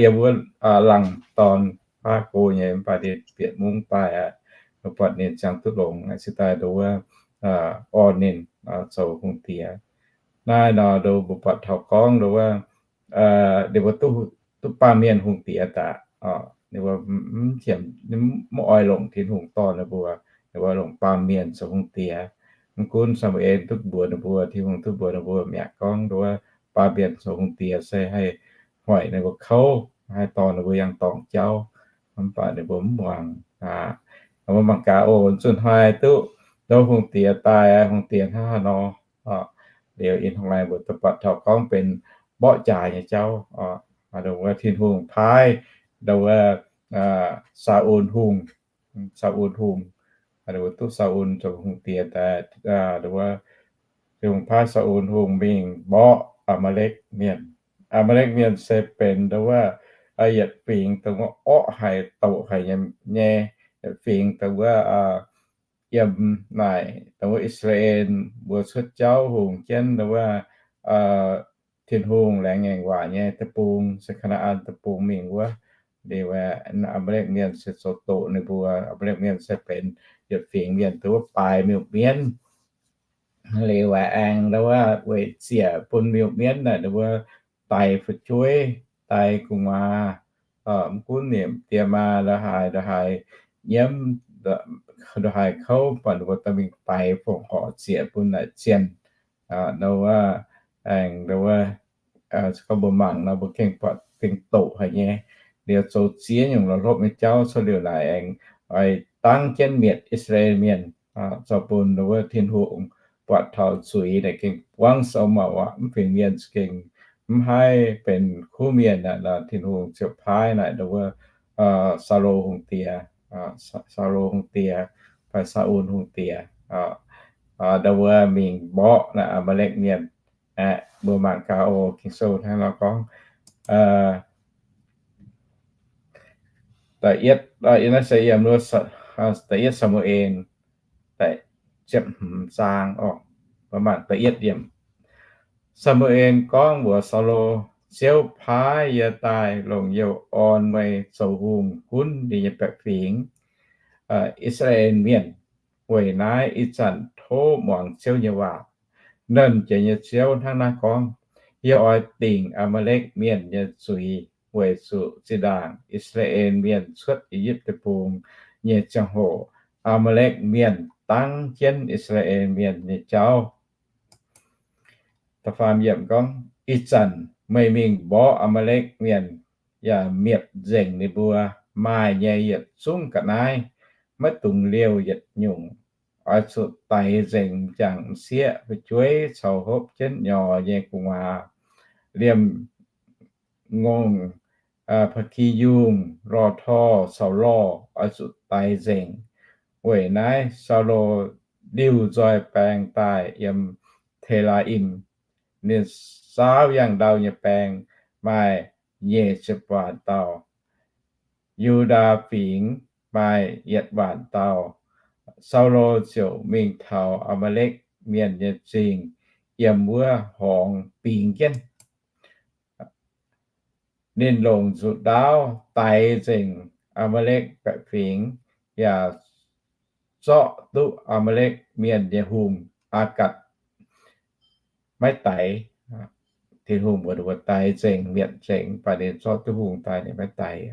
yiem wuov laangz dorn baav go nyei, mv baac ninh bieqc mungv daaih aqv. Buatc ninh ziangh duqv longx, cingx daaih nduov wuov orn ninh zoux hungh diex. Naaiv nor nduov mbuo buatc taux gorngv nduov wuov, ninh mbuo duqv baamh mienh hungh diex daaih. Ninh mbuo mv oix longc Tin-Hungh dorh ninh mbuo, ninh mbuo longc baamh mienh zoux hungh diex. Mv gunv Saa^mu^en duqv mbuox ninh mbuo, Tin-Hungh duqv mbuox ninh mbuo mi'aqv gorngv nduov baamh mienh zoux hungh diex se haih hoic ninh mbuo kouv, haih dorh ninh mbuo yangh dorngx jauv. Mv baac ninh mbuo mv muangx. Mbuo mangc gaax oc, zunh hnoi duqv Ndoh hungh diex daaih, hungh diex hnangv haaix nor. Liuz ih hnoi mbuo duqv buatc taux gorngv benx mborqv jaax nyei jauv. Ndoh wuov Tin-Hungh paaiv, ndoh wuov Saa^un Hungh, Saa^un Hungh, ndoh wuov duqv Saa^un zoux hungh diex daaih, ndoh wuov Tin-Hungh paaiv Saa^un Hungh mingh mborqv Aa^maa^lekv Mienh. Aa^maa^lekv Mienh se benx ndoh wuov yietc fingx dongh wuov orqv haic doqc haic nyei, yietc fingx dongh wuov yiem naaic dongh wuov I^saa^laa^en mbuo cuotv jauv hungx jienv dongh wuov Tin-Hungh laengz ngaengc waac nyei deic-bung, se Kaa^naa^an Deic-Bung mingh wuov. Liuz Aa^maa^lekv Mienh se zoux doqc ninh mbuo. Aa^maa^lekv Mienh se benx yietc fingx mienh dongh wuov baaix miuc-mienv. Liuz aengx dongh wuov weic ziec bun miuc-mienv naaic dongh wuov daix fu'jueiv, daix gu'nguaaz, mv gunv ninh die maa la'haaix, la'haaix nyiemv, la'haaix kouv, baac ninh mbuo dorh mingh daix fongc horc ziec bun naaic zienh. Ndoh wuov aengx dongh wuov gorngv mbuo mangc nor mbuo gengh buatc gengh doqc haic nyei. Liuz zoux ziex nyungc la'hlopv nyei jauv cuotv liuz naaic aengx oix dangv jienv mietc I^saa^laa^en Mienh, zoux bun dongh wuov Tin-Hungh buatc taux zuiz naaic gengh buangv sou mouc aqv. Mv fingx mienh gengh mv haih benx kuv mienh aqv. Tin-Hungh ziouc paaiv naaic dongh wuov Saulo hungh diex, Saulo hungh diex fai Saa^un hungh diex, dongh wuov mingh mborqv naaic Aa^maa^lekv Mienh. Mbuo mangc gaax oc, Ging-Sou hnangv nor gorngv. Da'yietv, naaiv se yiem da'yietv Saa^mu^en, ziepc hmz zaang oc. Mbuo mangc da'yietv yiemc. Saa^mu^en gorngv mbuox Saulo, Ziouv paaiv yie daaih longc youh orn meih zoux hungh gunv ninh nyei baeqc fingx, I^saa^laa^en Mienh. Weic naaiv ih zanc tov muangx Ziouv nyei waac. Nernh Jiex nyei Ziouv hnangv naaiv gorngv, Yie oix dingc Aa^maa^lekv Mienh nyei zuiz weic zuqc zinh ndaangc I^saa^laa^en Mienh cuotv I^yipv Deic-Bung nyei ziangh hoc, Aa^maa^lekv Mienh dangv jienv I^saa^laa^en Mienh nyei jauv. Da'faam yiemc gorngv, Ih zanc meih mingh mborqv Aa^maa^lekv Mienh yaac mietc nzengc ninh mbuo maaih nyei yietc zungv ga'naaiv, maiv dungx liouh yietc nyungc. Oix zuqc daix nzengc m'jangc m'sieqv, fu'jueiv caux hopv jienv nyorx nyei gu'nguaaz, liemh ngongh, ba'gi yungh, lorh torh caux lorh oix zuqc daix nzengc. Weic naaiv Saulo liuh nzoih baeng daaih yiem Telaa^im. Ninh saauv yangh ndau nyei baeng maaih nyic ziepc waanc dauh, Yu^ndaa Fingx maaih yietc waanc dauh. Saulo ziouc mingh taux Aa^maa^lekv Mienh nyei zingh, yiem wuov horngz bingx jienv. Ninh longc nzuqc ndaauv daix nzengc Aa^maa^lekv baeqc fingx, yaac zorqv duqv Aa^maa^lekv Mienh nyei hungh, Aa^gatc, maiv daix. Tin-Hungh mbuox ninh mbuo daix nzengc, mietc nzengc, mv baac ninh zorqv duqv hungh daaih ninh maiv daix.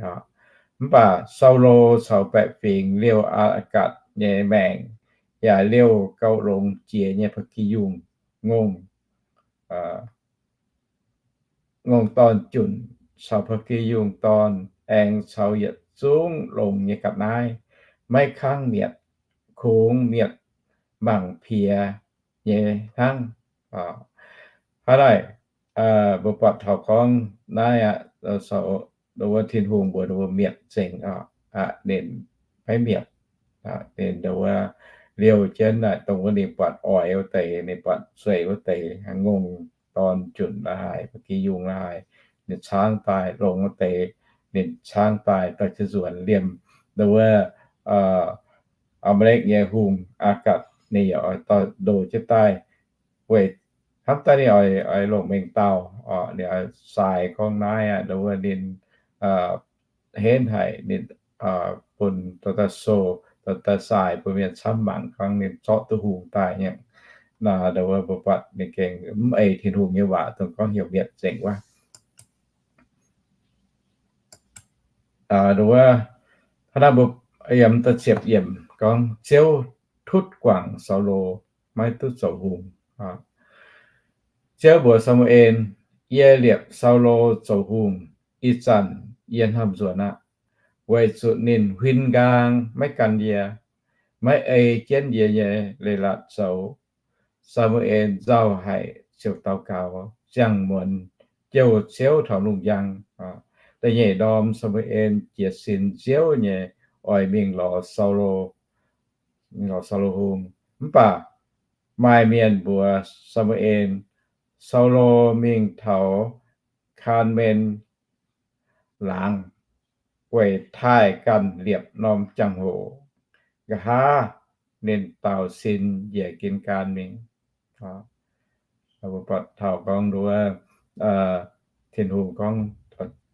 Mv baac Saulo caux baeqc fingx liouh Aa^gatc nyei maengc, yaac liouh gauh longx jiex nyei ba'gi yungh ngongh, ngongh dorn-junc caux ba'gi yungh dorn, aengx caux yietc zungv longx nyei ga'naaiv, maiv kangv mietc, kungx mietc mangc piex nyei hnangv. Hnangv naaic, mbuo buatc taux gorngv naaiv aqv, wuov Tin-Hungh mbuox ninh mbuo mietc nzengc, ninh maiv mietc. Ninh wuov liouh jienv naaic dongh wuov ninh buatc oix wuov deix, ninh buatc zueiz wuoc deix, ngongh dorn-junc la'haaix, ba'gi yungh la'haaix, ninh caangv daaih longx wuov deix, ninh caangv daaih dorh jienv nzuonx liemh wuov Aa^maa^lekv nyei hungh, Aa^gatc, ninh yaac oix dorh ndoh jienv daaih. Weic hnamv daaih ninh oix longc mengh dauh, ninh oix saai gorngv naaiv aqv, wuov ninh henv haic, ninh bun dorh daaih sou, dorh daaih saai bun mienh camv mangc gorngv ninh zorqv duqv hungh daaih nyei. Naaiv wuov mbuo buatc ninh gengh mv ei Tin-Hungh nyei waac dongh gorngv heuc mietc nzengc wuov. Wuov, hnangv naaiv mbuo yiem da'ziepc yiemc gorngv Ziouv tutv guangc Saulo maiv duqv zoux hungh. Ziouv mbuox Saa^mu^en, Yie liepc Saulo zoux hungh. Ih zanc yie hnamv nzuonx aqv, weic zuqc ninh huin nqaang maiv gan yie. maiv ei jienv yie nyei leiz-latc zoux. Saa^mu^en nzauh haic ziouc daux gaux ziangh muonz jouh Ziouv taux lungh njang. Da'nyeic ndorm Saa^mu^en jiez sin nziouv nyei oix mingh lorz Saulo, mingh lorz Saulo Hungh. Mv baac maaih mienh mbuox Saa^mu^en, Saulo mingh taux Kaa^men Laangz weic taaih ganh liepc norm jangx-hoc. Nqa'haav ninh daaux sin njiec Gin^gaan mingh. Mbuo buatc taux gorngv nduov, Tin-Hungh gorngv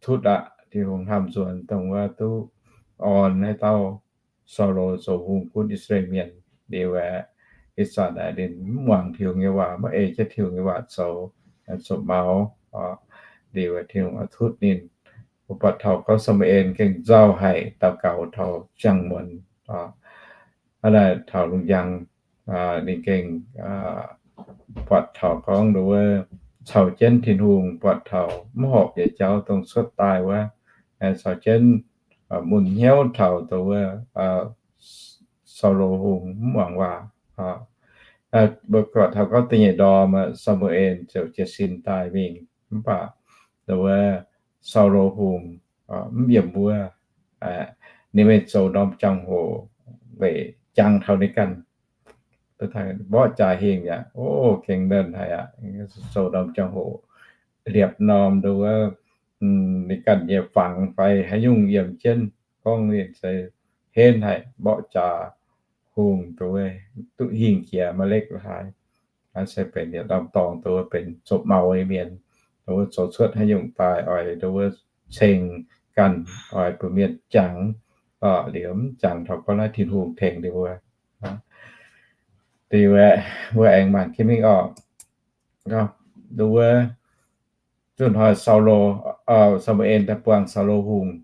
tutv aqv. Tin-Hungh hnamv nzuonx dongh wuov duqv orn haaix dauh Saulo zoux hungh gunv I^saa^laa^en Mienh. Liuz aeqv, ih zanc aeqv ninh mv muangx Tin-Hungh nyei waac, maiv ei jienv Tin-Hungh nyei waac zoux, zoux maux. Liuz aeqv, Tin-Hungh oix tutv ninh. Mbuo buatc taux gorngv Saa^mu^en gengh nzauh haic daux gaux taux ziangh muonz. Hnangv naaic taux lungh njang, ninh gengh buatc taux gorngv nduov caux jienv Tin-Hungh buatc taux mv horpc nyei jauv dongh cuotv daaih wuov, caux jienv mun hnyouv taux nduov Saulo Hungh mv muangx waac. Mbuo buatc taux gorngv da'nyeic ndorm Saa^mu^en ziouc jiez sin daaih mingh, mv baac nduov Saulo Hungh mv yiem wuov. Ninh mingh zoux norm jangx-hoc weic jangx taux ninh ganh. Mborqv jaax hingh aqv. O, gengh nernh haic aqv. Zoux norm jangx-hoc liepc norm nduov ninh ganh nyei fangx fai haaix nyungc yiem jienv, gorngv ninh se henv haic, mborqv jaax hungh nduov duqv hingh jiex Maa^lekv la'haaix. Naaiv se benx yietc norm dorngx nduov benx zoux maux nyei mienh, nduov zoux cuotv haaix nyungc daaih oix nduov ceng ganh, oix bun mienh jangx. Liuz mv jangx taux gorngv naaiv Tin-Hungh tengx ninh mbuo. Liuz aeqv, mbuo aengx mangc jienv mingh orqc. Nduov, nzunc hnoi Saulo, Saa^mu^en daaih buangh Saulo Hungh.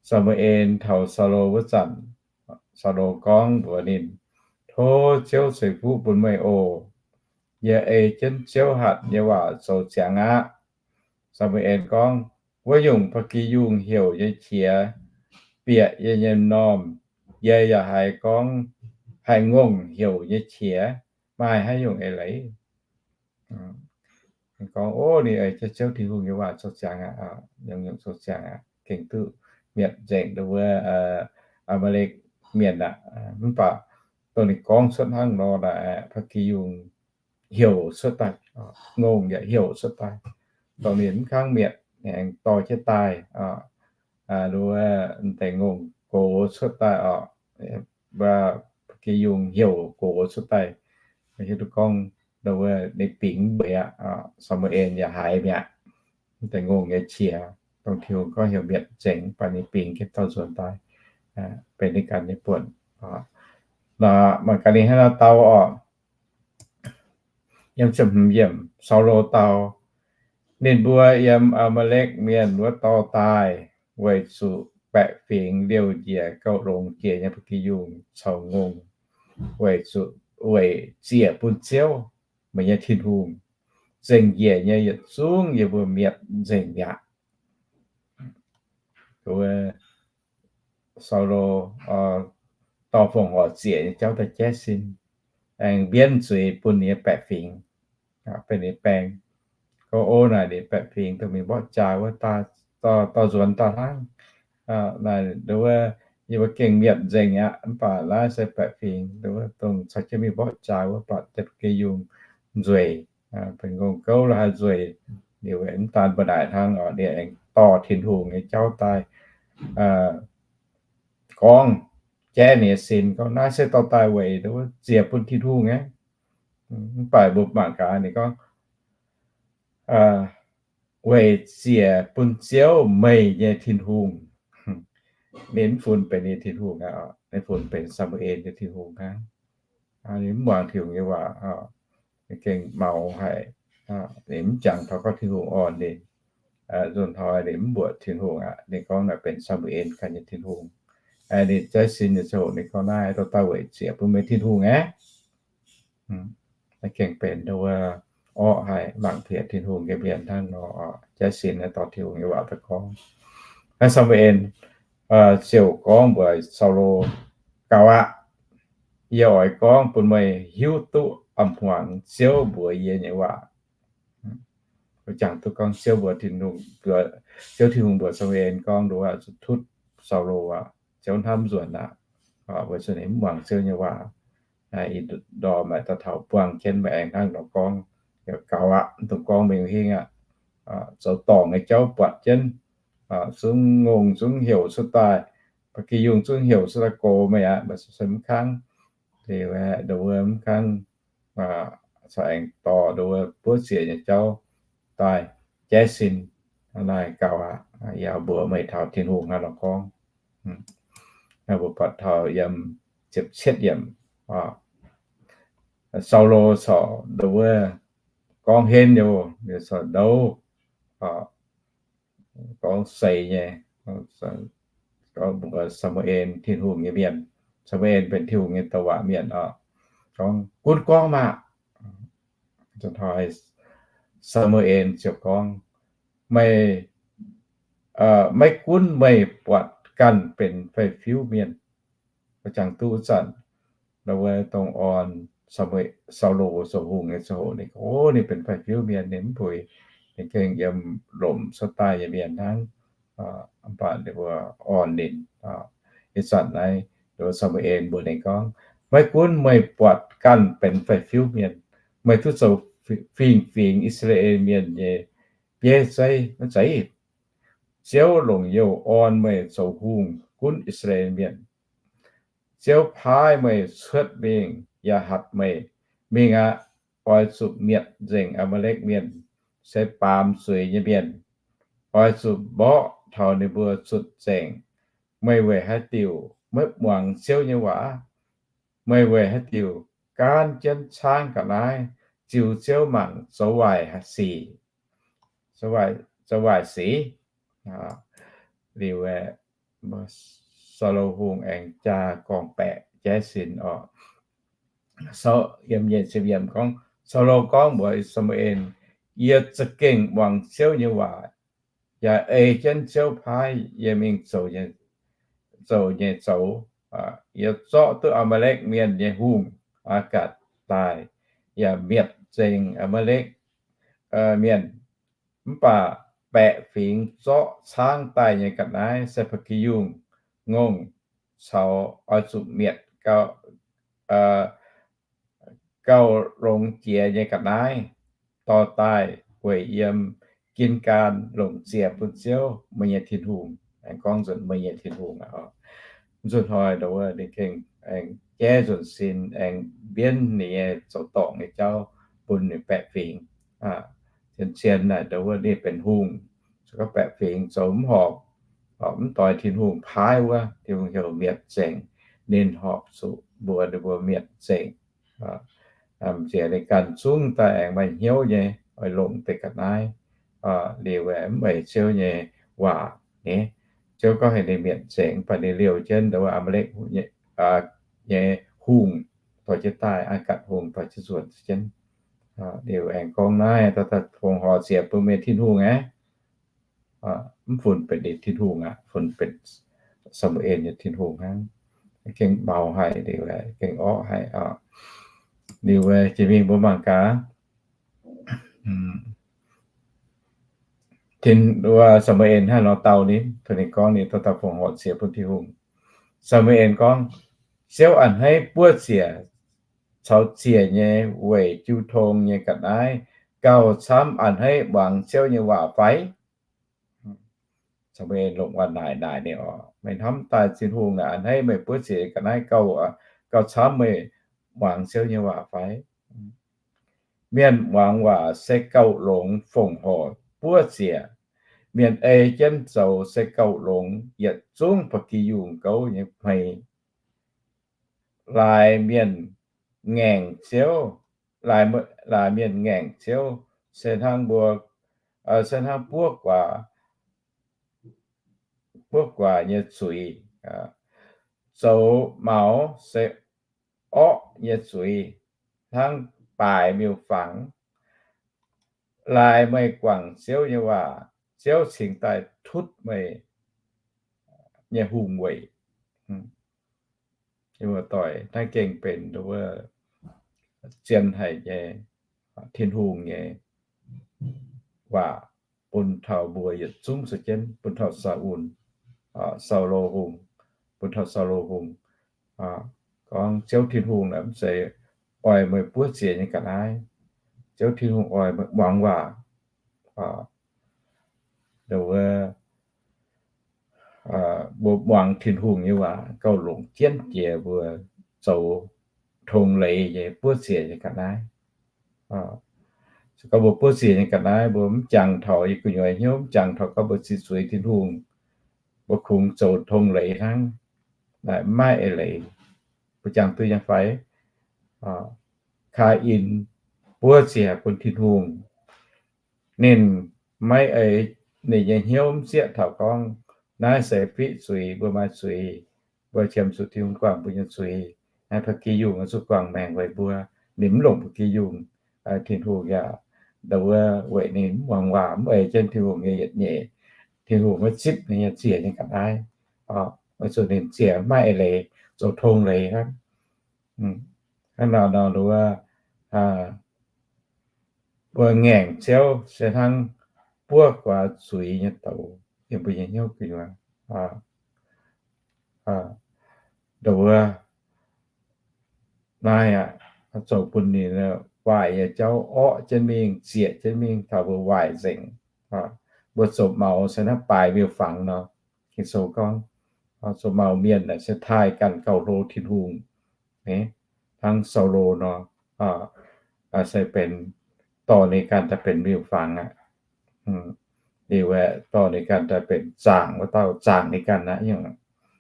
Saa^mu^en taux Saulo wuov zanc, Saulo gorngv mbuox ninh, Tov Ziouv ceix fuqv bun meih oc. Yie ei jienv Ziouv hatc nyei waac zoux ziangx aqv. Saa^mu^en gorngv, Wuov nyungc ba'gi yungh heuc nyei qiex bieqc yie nyei m'normh, yie yaac haiz gorngv, haiz ngongh heuc nyei qiex, maaih haaix nyungc eix leiz? Gorngv, O, ninh ei jienv Ziouv Tin-Hungh nyei waac zoux ziangx aqv, nyungc-nyungc zoux ziangx aqv, gengh duqv mietc nzengc nduov wuov Maa^lekv mienh aqv. Mv baac dongh ninh gorngv cuotv hnangv nor naaic, ba'gi yungh heuc cuotv daaih, ngongh yaac heuc cuotv daaih. Dongh ninh mv kangv mietc, aengx dorh jienv daaih, nduov deix ngongh gox cuotv daaih orqc. Ba'gi yungh heuc gox cuotv daaih. Hiuv duqv gorngv nduov ninh bingx mv bueix aqv. Saa^mu^en yaac haiz mi'aqv. Deix ngongh nyei qiex, dongh Tin-Hungh gorngv heuc mietc nzengc, mv baac ninh bingx jienv dauh nzuonx daaih, benx ninh ganh nyei buonc. Mangc gaax ninh hnangv nor dau orqc. Yiem ziepc hmz yiemc, Saulo dau, Ninh mbuo yiem Maa^lekv mienh wuov dorh daaih weic zuqc baeqc fingx liouh njiec gauh longx jiex nyei ba'gi yungh caux ngongh, weic zuqc, weic ziec bun Ziouv, meih nyei Tin-Hungh. Zengc njiec nyei yietc zungv yie mbuo mietc nzengc mi'aqv. Saulo dorh fongc horc ziec nyei jauv daaih jaiv sin, aengx mbienv zuiz bun ninh nyei baeqc fingx, benx ninh baeng. Gorngv, O, naaic ninh baeqc fingx dongh mingh mborqv jaax wuov, dorh nzuonx daaih hnangv. Naaic nduov, yie mbuo gengh mietc nzengc aqv, mv baac naaiv se baeqc fingx nduov dongh caux jienv mingh mborqv jaax wuov, buatc deix ba'gi yungh nzueic, benx ngongh gouv la'haaix nzueic. Liuz mv daan mbuo naaic hnangv, ninh aengx dorh Tin-Hungh nyei jauv daaih gorngv, jaiv ninh nyei sin gorngv, Naaiv se dorh daaih weic nduov ziec bun Tin-Hungh aqv. Mv baac mbuo mangc gaax ninh gorngv, Weic ziec bun Ziouv, meih nyei Tin-Hungh. Ninh mv funx benx ninh Tin-Hungh aqv, ninh funx benx Saa^mu^en nyei Tin-Hungh hnangv. Ninh mv muangx Tin-Hungh nyei waac, ninh gengh maux haic. Ninh mv jangx taux gorngv Tin-Hungh orn ninh. Nzunc hnoi ninh mv mbuoqc Tin-Hungh aqv, ninh gorngv naaic benx Saa^mu^en ganh nyei Tin-Hungh. Ninh jaiv sin nyei ziangh hoc ninh gorngv, Naaiv dorh daaih weic ziec bun meih Tin-Hungh aqv. Naaiv gengh benx nduov orqv haic, mangc piex Tin-Hungh nyei mienh hnangv nor, jaiv sin naaiv dorh Tin-Hungh nyei waac daaih gorngv. Naaiv Saa^mu^en ziouc gorngv mbuox Saulo, Gauh aqv. Yie oix gorngv bun meih hiuv duqv a'hmuangx Ziouv mbuox yie nyei waac. Jangx duqv gorngv Ziouv mbuox Tin-Hungh, Ziouv Tin-Hungh mbuox Saa^mu^en gorngv, Nduov zuqc tutv Saulo aqv. Ziouv hnamv nzuonx aqv. Weic zuqc ninh mv muangx Ziouv nyei waac. Ih ndorm maaih dauh taux buangh jienv, meih aengx hnangv nor gorngv, gaux aqv, mv dungx gorngv mingh hingv aqv. Zoux dorngc nyei jauv buatc jienv, zungv ngongh zungv heuc cuotv daaih, ba'gi yungh zungv heuc cuotv daaih gox meih aqv, meih se mv kangv. Liuz aeqv, nduov mv kangv, caux aengx dorh nduov buov ziec nyei jauv daaih jaiv sin. Naaiv gaux aqv. Yaac mbuox meih taux Tin-Hungh hnangv nor gorngv. Mbuo buatc taux yiem ziepc cietv yiemc, Saulo corc nduov gorngv henv nyei, corc ndouv, gorngv seix nyei, gorngv mbuox Saa^mu^en, Tin-Hungh nyei mienh. Saa^mu^en benx Tin-Hungh nyei douc waac mienh oc. Gorngv, Gunv gorngv maah! Saa^mu^en ziouc gorngv, Meih, maiv gunv meih buatc ganh benx faix-fiuv mienh. Jangx duqv wuov zanc, nduov dongh orn Saulo zoux hungh nyei ziangh hoc ninh gorngv, O, ninh benx faix-fiuv mienh, ninh mv puix, ninh gengh yiem lomc cuotv daaih nyei mienh hnangv. Mv baac ninh mbuo orn ninh. Ih zanc naaiv, nduov Saa^mu^en mbuox ninh gorngv, Maiv gunv meih buatc ganh benx faix-fiuv mienh, meih duqv zoux fingx-fingx I^saa^laa^en Mienh nyei bieiv zeiv maiv zeiz? Ziouv longc youh orn meih zoux hungh gunv I^saa^laa^en Mienh. Ziouv paaiv meih cuotv mingh yaac hatc meih, Mingh aqv. Oix zuqc mietc nzengc Aa^maa^lekv Mienh, se baamz zuiz nyei mienh. Oix zuqc mborqv taux ninh mbuo zutc nzengc. Meih weic haaix diuc maiv muangx Ziouv nyei waac? Meih weic haaix diuc gaanv jienv caangv ga'naaiv, ziux Ziouv mangc zoux waaic sic, zoux waaic sic? Liuz, Saulo Hungh aengx jaa gorngv-baeqc jaiv sin oc. Yiem nyic ziepc yiemc gorngv, Saulo gorngv mbuox Saa^mu^en, Yie za'gengh muangx Ziouv nyei waac, yaac ei jienv Ziouv paaiv yie mingh zoux nyei zoux. Yie zorqv duqv Aa^maa^lekv Mienh nyei hungh, Aa^gatc, daaih, yaac mietc nzengc Aa^maa^lekv Mienh. Mv baac baeqc fingx zorqv caangv daaih nyei ga'naaiv se ba'gi yungh, ngongh, caux oix zuqc mietc gauh longx jiex nyei ga'naaiv dorh daaih weic yiem Gin^gaan longc ziec bun Ziouv, meih nyei Tin-Hungh. Aengx gorngv nzunc meih nyei Tin-Hungh aqv. Nzunc hnoi ninh gengh aengx jaiv nzunc sin, aengx mbienv ninh nyei zoux dorngc nyei jauv bun ninh baeqc fingx. Zien-zien naaic nduov ninh benx hungh, se gorngv baeqc fingx zoux mv horpc, mv doix Tin-Hungh paaiv wuov, Tin-Hungh heuc mietc nzengc. Ninh horpc zuqc mbuox ninh mbuo mietc nzengc. M'nziex ninh ganh zungv daaih aengx maaih hnyouv nyei oix longc deix ga'naaiv. Liuz mv eix Ziouv nyei waac ni, Ziouv gorngv heuc ninh mietc nzengc, mv baac ninh liouh jienv nduov Aa^maa^lekv nyei hungh dorh jienv daaih, Aa^gatc Hungh dorh jienv nzuonx jienv. Liuz aengx gorngv naaiv, daaih fongc horc ziex bun mienh Tin-Hungh aqv. Mv funx benx ninh Tin-Hungh aqv, funx benx Saa^mu^en nyei Tin-Hungh hnangv. Gengh maux haic liuz, gengh orqv haic. Liuz jiex mingh mbuo mangc gaax, Tin, Saa^mu^en hnangv nor dau ninh, tov ninh gorngv ninh daaih fongc horc ziex bun Tin-Hungh. Saa^mu^en gorngv, Ziouv a'hneiv buov ziec caux ziec nyei weic jiu tong nyei ga'naaiv gauh camv a'hneiv muangx Ziouv nyei waac fai? Saa^mu^en longc waac naaic naaic ninh oc, Meih hnamv daaih Tin-Hungh naaic a'hneiv meih buov ziec ga'naaiv gauh, gauh camv meih muangx Ziouv nyei waac fai? Mienh muangx waac se gauh longx fongc horc buov ziec. Mienh ei jienv zoux se gauh longx yietc zungv ba'gi yungh gouv nyei hmei. Laaix mienh ngaengc Ziouv, laaix mienh ngaengc Ziouv se hnangv mbuo, se hnangv buov guaac, buov guaac nyei zuiz. Zoux maux se orqv nyei zuiz hnangv baaix miuc-fangx. Laaix meih guangc Ziouv nyei waac, Ziouv cingx daaih tutv meih nyei hungh weic. Muoz-doic, naaiv gengh benx wuov zien haic nyei Tin-Hungh nyei waac bun taux mbuo yietc zungv se jienv, bun taux Saulo, Saulo Hungh, bun taux Saulo Hungh gorngv, Ziouv Tin-Hungh naaic mv zeiz oix meih buov ziex nyei ga'naaiv. Ziouv Tin-Hungh oix meih muangx waac. Wuov, mbuo muangx Tin-Hungh nyei waac gauh longc jienv jiex mbuo zoux tong leiz nyei buov ziex nyei ga'naaiv. Se gorngv mbuo buov ziex nyei ga'naaiv, mbuo mv jangx taux yie gu'nyuoz hnyouv, mv jangx taux gorngv mbuo ziqc zuiz Tin-Hungh, mbuo kungx zoux tong leiz hnangv, maiv eix leiz. Mbuo jangx duqv nyei fai? Kaa^in buov ziex bun Tin-Hungh. Ninh maiv ei, ninh nyei hnyouv mv zieqv taux gorngv naaiv se fiqv zuiz, mbuo maaih zuiz, mbuo qiemx zuqc Tin-Hungh guangc mbuo nyei zuiz. Naaiv ba'gi yungh zuqc guangc maengc weic mbuo. Ninh mv longc ba'gi yungh. Tin-Hungh yaac ndau wuov weic ninh mv muangx waac, mv ei jienv Tin-Hungh nyei yietc nyeic. Tin-Hungh maiv zipv ninh nyei ziex nyei ga'naaiv. Weic zuqc ninh ziex maiv eix leiz, zoux tong leiz hnangv. Hnangv nor nor wuov, mbuo ngaengc Ziouv se hnangv buov guaax zuiz nyei douz yiem mbuo nyei hnyouv gu'nyuoz. Ndau wuov, naaiv aqv, zoux bun ninh waaic nyei jauv orqv jienv mingh, zieqc jienv mingh taux mbuo waaic nzengc. Mbuo zoux maux se hnangv baaix miuc-fangx nor. Ging-Sou gorngv, zoux maux mienh se taaih ganh gauh hlo Tin-Hungh. Hnangv Saulo nor, se benx dorh ninh ganh daaih benx miuc-fangx aqv. Liuz aeqv, dorh ninh ganh daaih benx zaangc wuov dauh, zaangc ninh ganh aqv.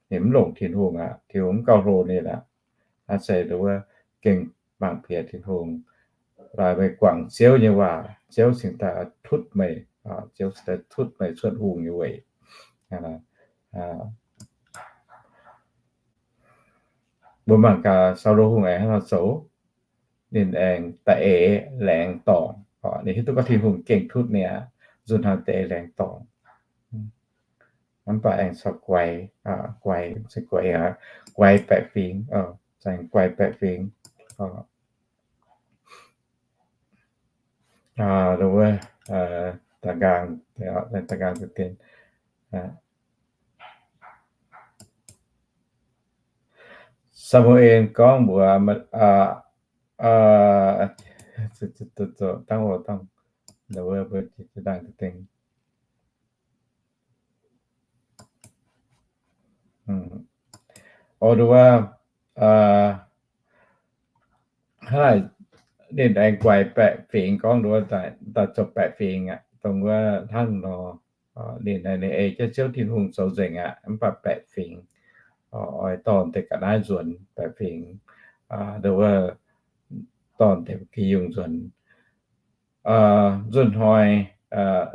Ninh mv longc Tin-Hungh aqv. Tin-Hungh mv gauh hlo ninh aqv. Naaiv se wuov gengh mangc piex Tin-Hungh. Laaix meih guangc Ziouv nyei waac, Ziouv cingx daaih tutv meih, Ziouv cingx daaih tutv meih cuotv hungh nyei weic. Mbuo mangc gaax Saulo Hungh aengx hnangv nor zoux. Ninh aengx da'eix laengz dorngc. Ninh hiuv duqv gorngv Tin-Hungh gengh tutv ninh aqv, nzunc hnangv da'eix laengz dorngc. Mv baac aengx caux guaix, guaix, guaix baeqc fingx, guaix baeqc fingx. Wuov, da'nqaang, da'nqaang deix dien, Saa^mu^en gorngv mbuox, dangh, dangh, dangh, hnangv naaic, ninh aengx guaix baeqc fingx gorngv nduov daaih zoux baeqc fingx aqv. Dongh wuov hnangv nor, ninh naaic ninh ei jienv Ziouv Tin-Hungh zoux nzengc aqv, mv baac baeqc fingx, oix dorh deix ga'naaiv nzuonx baeqc fingx, nduov wuov, dorh deix ba'gi yungh nzuonx. Nzunc hnoi,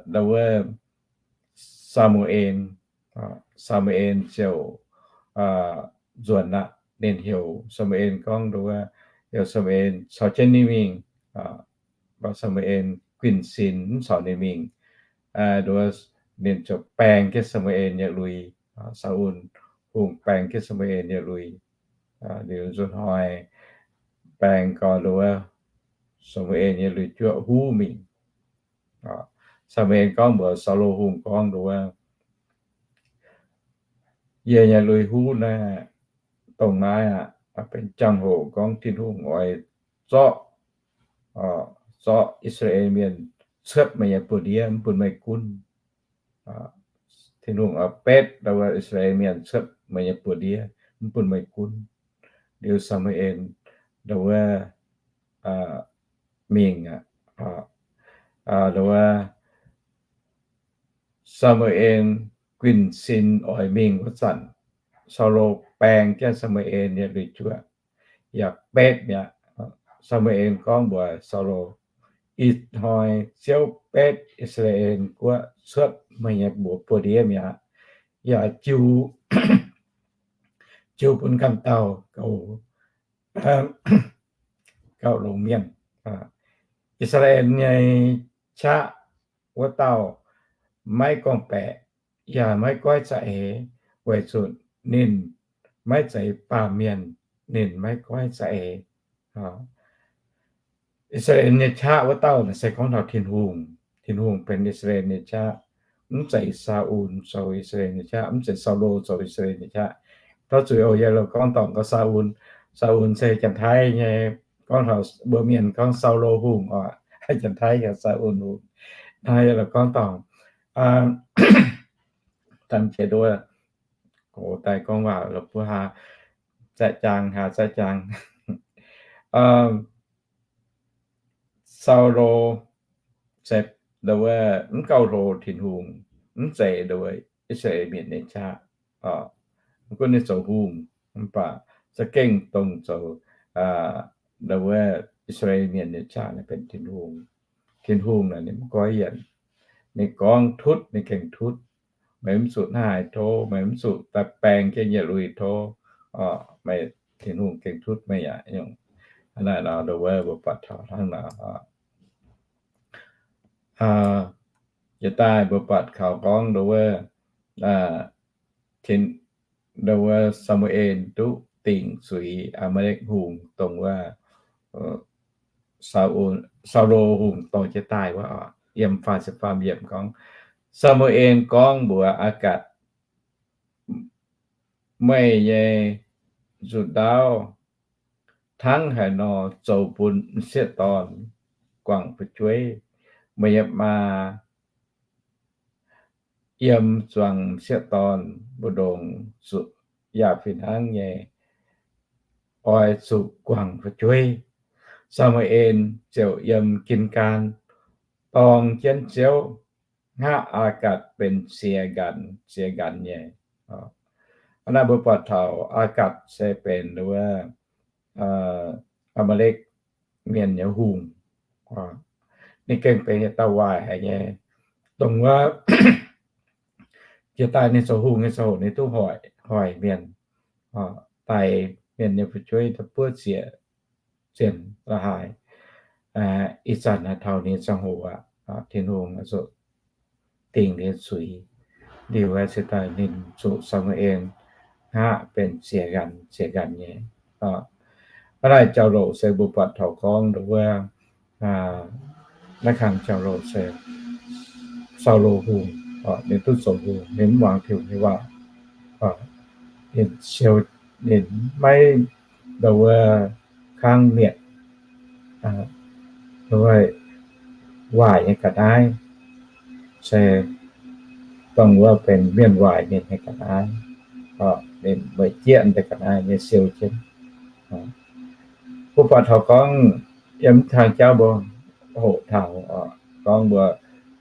nduov wuov, Saa^mu^en, Saa^mu^en ziouc nzuonx aqv. Ninh heuc Saa^mu^en gorngv nduov wuov, heuc Saa^mu^en caux jienv ninh mingh. Mv baac Saa^mu^en guinh sin mv caux ninh mingh. Nduov, ninh ziouc baeng jienv Saa^mu^en nyei lui. Saul Hungh baeng jienv Saa^mu^en nyei lui. Liuz nzunc hnoi baeng gau nduov, Saa^mu^en nyei lui-juoqv huv mingh. Saa^mu^en gorngv mbuox Saulo Hungh gorngv nduov, yie nyei lui huv naaiv, dongh naaiv aqv, benx jangx-hoc gorngv Tin-Hungh oix zorqv, zorqv I^saa^laa^en Mienh cuotv meih nyei buoz-ndiev, mv bun meih gunv. Tin-Hungh oix betv nduov I^saa^laa^en Mienh cuotv meih nyei buoz-ndiev, mv bun meih gunv. Liuz Saa^mu^en nduov mingh aqv. Nduov Saa^mu^en guinh sin oix mingh wuov zanc, Saulo baeng jienv Saa^mu^en nyei lui-juoqv, yaac betv mi'aqv. Saa^mu^en gorngv mbuox Saulo, ih hnoi Ziouv betv I^saa^laa^en Guoqv cuotv meih nyei mbuox buoz-ndiev mi'aqv, yaac jiu, jiu bun ganh dauh gauh, gauh longx mienh. I^saa^laa^en nyei qaqv wuov dauh maiv gorngv-baeqc, yaac maiv goiv za'eix, weic zuqc ninh maiv zeiz baamh mienh. ninh maiv goiv za'eix. I^saa^laa^en nyei qaqv wuov dauh naaic se gorngv taux Tin-Hungh. Tin-Hungh benx I^saa^laa^en nyei qaqv, mv zeiz Saa^un zoux I^saa^laa^en nyei qaqv, mv zeiz Saulo zoux I^saa^laa^en nyei qaqv. Tov zuiz oc, yie gorngv dorngc gorngv Saa^un, Saa^un se Janx-Taiv nyei. Gorngv taux mbuo mienh gorngv Saulo Hungh oc, Janx-Taiv heuc Saa^un Hungh. Naaiv yie gorngv dorngc, daaih jiex nduov, gox daaih gorngv waac la'buo haa, zaeqv jaang haa zaeqv jaang. Saulo se ndo wuov mv gauh hlo Tin-Hungh, mv zeiz ndo wuov I^saa^laa^en Mienh nyei qaqv. Mv gunv ninh zoux hungh, mv baac za'gengh dongh zoux ndo wuov I^saa^laa^en Mienh nyei qaqv naaic benx Tin-Hungh. Tin-Hungh naaic ninh mv goiv yienc. Ninh gorngv tutv ninh gengh tutv. Meih mv zuqc hnangv haaix tov, meih mv zuqc daaih baeng jienv yietc lui tov. Meih, Tin-Hungh gengh tutv meih yaac nyungc. Hnangv naaic nor ndo wuov mbuo buatc taux hnangv nor. Jiex daaih mbuo buatc kaux gorngv ndo wuov, ndo wuov Saa^mu^en duqv dingc zuiz Aa^maa^lekv hungh, dongh wuov Saulo hungh dorh jienv daaih wuov oc. Yiem faah ziepc faam yiemc gorngv, Saa^mu^en gorngv mbuox Aa^gatc, Meih nyei nzuqc ndaauv hnangv haaix nor zoux bun m'sieqv dorn guangc fu'jueiv, meih nyei maa yiem zuangx m'sieqv dorn mbu'ndongx zuqc yaac fih hnangv nyei oix zuqc guangc fu'jueiv. Saa^mu^en ziouc yiem Gingaan dorng jienv Ziouv, hngaqv Aa^gatc benx ziex nqanx ziex nqanx nyei. Hnangv naaiv mbuo buatc taux Aa^gatc se benx wuov Aa^maa^lekv mienh nyei hungh. Ninh gengh benx yietc dauh waaic haic nyei, dongh wuov jiex daaih ninh zoux hungh nyei ziangh hoc ninh duqv hoic, hoic mienh, daix mienh nyei fu'jueiv daaih buov zieqc zienh la'haaix. Ih zanc naaiv taux ninh nyei ziangh hoc aqv, Tin-Hungh zuqc dingc ninh nyei zuiz. Liuz se daaih ninh zuqc Saa^mu^en hngaqv benx ziex nqanx ziex nqanx nyei. Hnangv naaic jauv-louc se mbuo buatc taux gorngv ndo wuov, naaiv kang jauv-louc se Saulo hungh, ninh duqv zoux hungh, ninh mv muangx Tin-Hungh nyei waac. Ninh siou, ninh maiv ndo wuov kangv mietc waaic nyei ga'naaiv, se dongh wuov benx mienh waaic mienh nyei ga'naaiv, ninh meih jieqv deix ga'naaiv nyei siou jienv. Mbuo buatc taux gorngv yiem mv kang jauv mbuo hoqc taux gorngv mbuo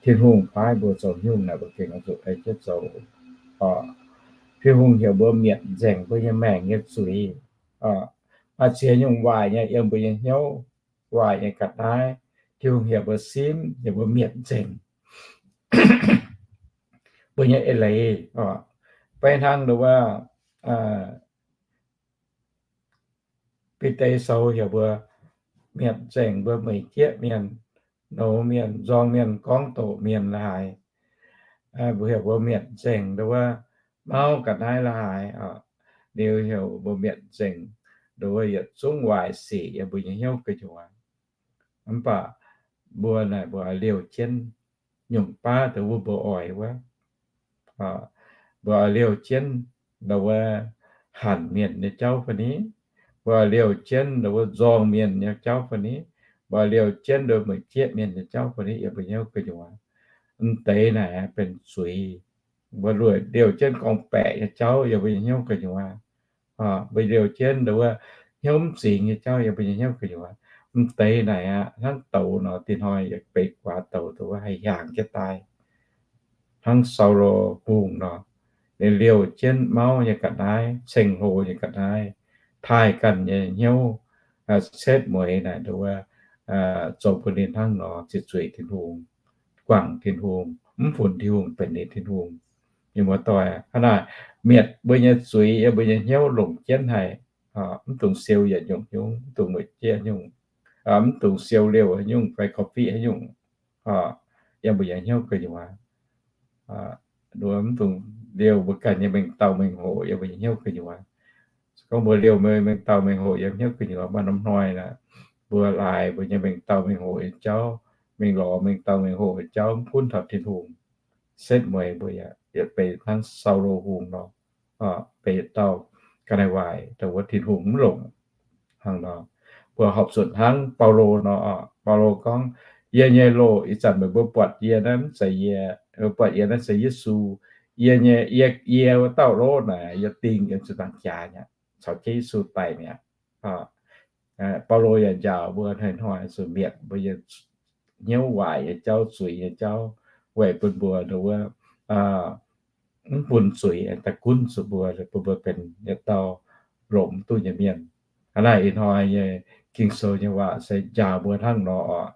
Tin-Hungh paaiv mbuo zoux nyungc naaic mbuo gengh oix zuqc ei jienv zoux. Tin-Hungh heuc mbuo mietc nzengc mbuo nyei maengc nyei zuiz. Maaih ziex nyungc waaic nyei yiem mbuo nyei hnyouv, waaic nyei ga'naaiv, Tin-Hungh heuc mbuo simv, heuc mbuo mietc nzengc mbuo nyei eix leiz. Beiv hnangv ndo wuov, Bide Sou heuc mbuo mietc nzengc mbuo meih jieqv mienh, nouz mienh, nzorng mienh, gorngv doqc mienh la'haaix. Mbuo heuc mbuo mietc nzengc ndo wuov mauv ga'naaiv la'haaix. Liuz heuc mbuo mietc nzengc ndo wuov yietc zungv waaic sic yiem mbuo nyei hnyouv gu'nyuoz. Mv baac mbuo naaic mbuo oix liouh jienv nyungc baav dongh wuov mbuo oix wuov. Mbuo oix liouh jienv ndo wuov hanc mienh nyei jauv fai ni? Mbuo oix liouh jienv ndo wuov nzorng mienh nyei jauv fai ni? Mbuo oix liouh jienv ndo meih jieqv mienh nyei jauv fai ni yiem mbuo hnyouv gu'nyuoz? M'deix naaic benx zuiz. Mbuo liouh jienv gorngv-baeqc nyei jauv yiem mbuo nyei hnyouv gu'nyuoz. Mbuo liouh jienv ndo wuov hnyouv mv zingx nyei jauv yiem mbuo nyei hnyouv gu'nyuoz. M'deix naaic aqv, hnangv douz nor, dinh hnoi yaac beix guaax douz, ndo wuov haih hiaangx jienv daaih. Hnangv Saulo Hungh nor, ninh liouh jienv mauv nyei ga'naaiv, ceng-hlo nyei ga'naaiv, taaih ganh nyei hnyouv, setv mueiz naaic ndo wuov zoux bun ninh hnangv nor ziqc zuiz Tin-Hungh, guangc Tin-Hungh, mv funx Tin-Hungh benx ninh Tin-Hungh. Mienh muoz-doic aac, hnangv naaic mietc mbuo nyei zuiz yiem mbuo nyei hnyouv longc jienv haic. Mv dungx siou yietc nyungc nyungc, mv dungx mueic jieqv nyungc, mv dungx siou liouh haaix nyungc fai korv-fiqv haaix nyungc yiem mbuo nyei hnyouv gu'nyuoz. Mv dungx liouh mbuo ganh nyei mengh dauh mengh hoc yiem mbuo nyei hnyouv gu'nyuoz. Gorngv mbuo liouh mengh dauh mengh hoc yiem hnyouv gu'nyuoz maaih norm hnoi naaic, mbuo laaix mbuo nyei mengh dauh mengh hoc nyei jauv, mingh lorz mengh dauh mengh hoc nyei jauv mv gunv taux Tin-Hungh, setv mueiz mbuo yaac yietc benx hnangv Saulo Hungh nor, benx yietc dauh ga'naaiv waaic dongh wuov Tin-Hungh mv longc. Hnangv nor, mbuo horpc zuqc hnangv Baulo nor, Baulo gorngv, Yie nyei loh, ih zanc meih mbuo buatc yie naaiv mv zeiz yie, buatc yie naaiv se Yesu. Yie nyei, yie, yie wuov dauh lov naaic yie dingh yiem ziepc nzaangc jaax mi'aqv, caux jienv Yesu daic mi'aqv. Baulo yaac njaaux mbuo hnoi-hnoi zuqc mietc mbuo nyei hnyouv waaic nyei jauv, zuiz nyei jauv, weic bun mbuo wuov mv bun zuiz daaih gunv zuqc mbuo, bun mbuo benx yietc dauh longc mv duqv nyei mienh. Hnangv naaic ih hnoi nyei Ging-Sou nyei waac se njaaux mbuo hnangv nor oc.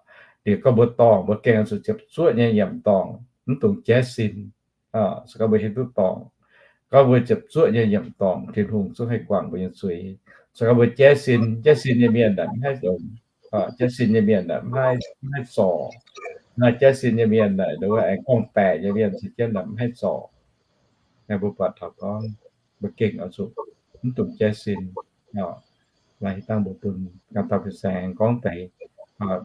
Liuz gorngv mbuo dorngc, mbuo gengh zuqc ziepc zuoqv nyei yiemc dorngc, mv dungx jaiv sin. Se gorngv mbuo hiuv duqv dorngc, gorngv mbuo ziepc zuoqv nyei yiemc dorngc, Tin-Hungh zungv haih guangc mbuo nyei zuiz. Se gorngv mbuo jaiv sin, jaiv sin nyei mienh naaic mv haih longx. Jaiv sin nyei mienh naaic mv haih, mv haih zorc. Naaiv jaiv sin nyei mienh naaic, wuov aengx gorngv-baeqc nyei mienh caux jienv naaic mv haih zorc. Naaiv mbuo buatc taux gorngv mbuo gengh oix zuqc mv dungx jaiv sin. Maaih haaix dauh mbuo bun ganh dauh fin-saeng gorngv deix,